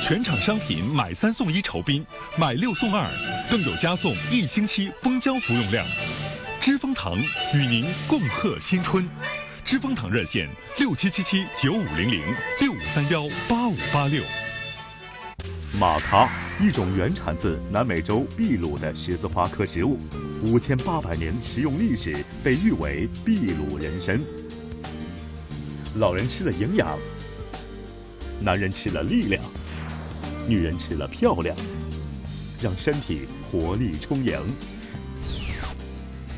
全场商品买三送一酬宾，买六送二，更有加送一星期蜂胶服用量。知蜂堂与您共贺新春。知蜂堂热线六七七七九五零零，六五三幺八五八六。 玛咖，一种原产自南美洲秘鲁的十字花科植物，五千八百年食用历史，被誉为秘鲁人参。老人吃了营养，男人吃了力量，女人吃了漂亮，让身体活力充盈。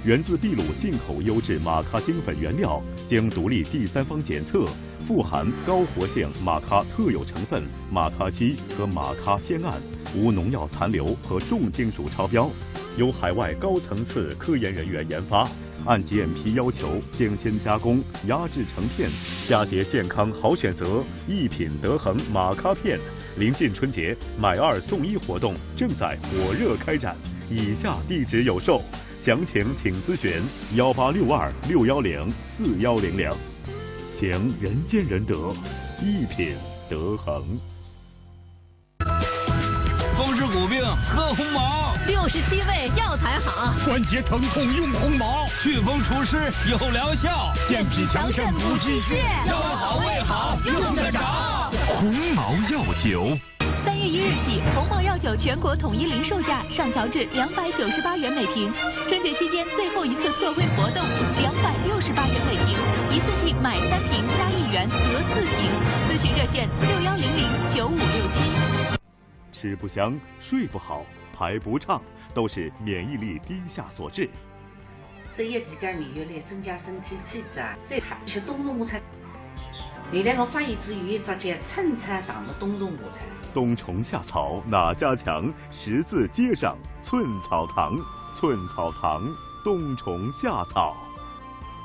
源自秘鲁进口优质玛咖精粉原料，经独立第三方检测，富含高活性玛咖特有成分玛咖烯和玛咖酰胺，无农药残留和重金属超标，由海外高层次科研人员研发，按GMP要求精心加工、压制成片，嫁接健康好选择，一品德恒玛咖片。临近春节，买二送一活动正在火热开展，以下地址有售。 详情请咨询幺八六二六幺零四幺零零。情人见人得，一品德恒。风湿骨病喝鸿茅，六十七味药材好，关节疼痛用鸿茅，祛风除湿有疗效，健脾强肾补气血，腰好胃好用得着。鸿茅药酒。 三月一日起，鸿茅药酒全国统一零售价上调至两百九十八元每瓶。春节期间最后一次特惠活动，两百六十八元每瓶，一次性买三瓶加一元得四瓶。咨询热线六幺零零九五六七。吃不香，睡不好，排不畅，都是免疫力低下所致。 所以自家免疫力增加身体体质啊，最好吃冬虫夏草。原来我发现只有一只叫寸草堂的冬虫夏草。冬虫夏草哪家强？十字街上寸草堂，寸草堂冬虫夏草。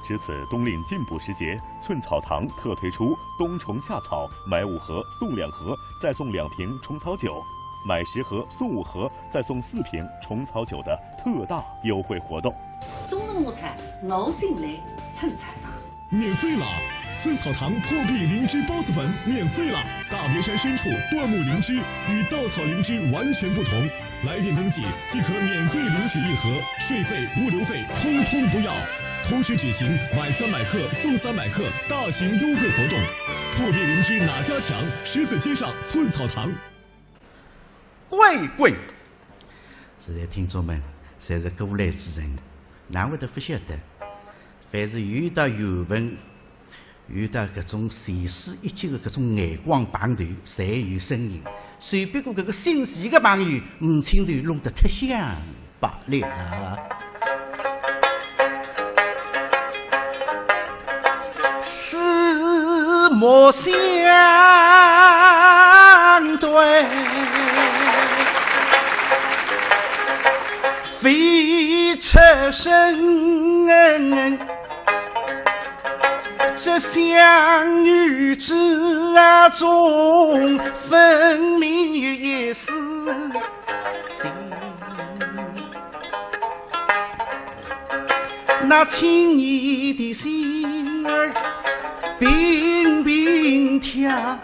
值此冬令进补时节，寸草堂特推出冬虫夏草买五盒送两盒，再送两瓶虫草酒，买十盒送五盒，再送四瓶虫草酒的特大优惠活动。冬虫夏草，我信赖寸草堂。免费了！寸草堂破壁灵芝孢子粉免费了！大别山深处，椴木灵芝与稻草灵芝完全不同。来电登记即可免费领取一盒，税费、物流费通通不要。同时举行买三百克送三百克大型优惠活动。破壁灵芝哪家强？十字街上寸草堂。 滚滚！现在听众们，侪是过来之人，哪会得勿晓得？凡是有得缘分，有得搿种前世一劫的搿种眼光碰头，侪有声音。只不过搿个姓徐的朋友，五千头弄得忒响。 罢了。四目相对，未出声。这相遇之中，分明有一丝情。那青年的心儿并并跳，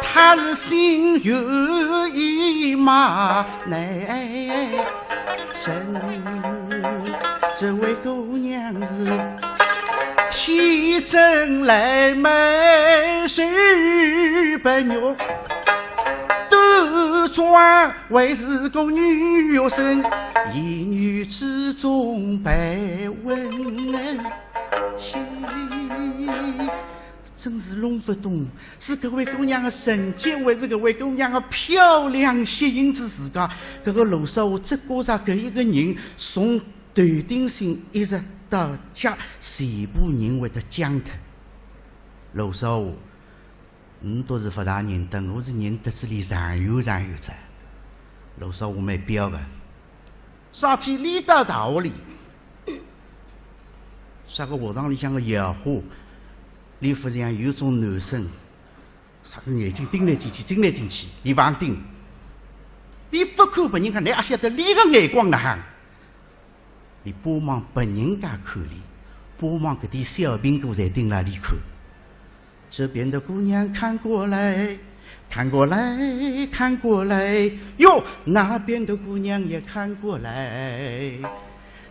他是心猿意马难伸。这位姑娘是天生烂漫，手不玉，端庄还是个女学生，言语之中半温馨。真是弄勿懂，是搿位姑娘个成绩，还是搿位姑娘个漂亮吸引着自家？搿个罗少华只觉着搿一个人从头顶心一直到脚，全部人会得僵脱。罗少华，侬倒是勿大认得，我是认得仔俚长远长远哉。罗少华蛮彪个，啥体俚到大学里，啥个学堂里向个校花，俚勿像有种男生，啥个眼睛盯来盯去，盯来盯去，俚勿盯。俚勿看别人家，倷阿晓得俚个眼光哪能？俚巴望别人家看俚，巴望搿点小苹果侪盯牢俚看。这边的姑娘看过来，看过来，看过来，哟，那边的姑娘也看过来。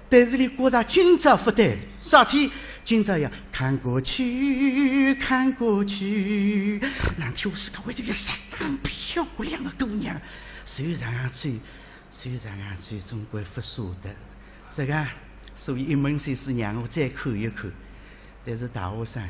但是俚觉着今朝勿对，啥体？今朝要看过去，看过去。哪亨自家会得有十张漂亮个姑娘，虽然最，虽然最，总归勿舍得。这个，所以一门心思让我再看一看。但是大学生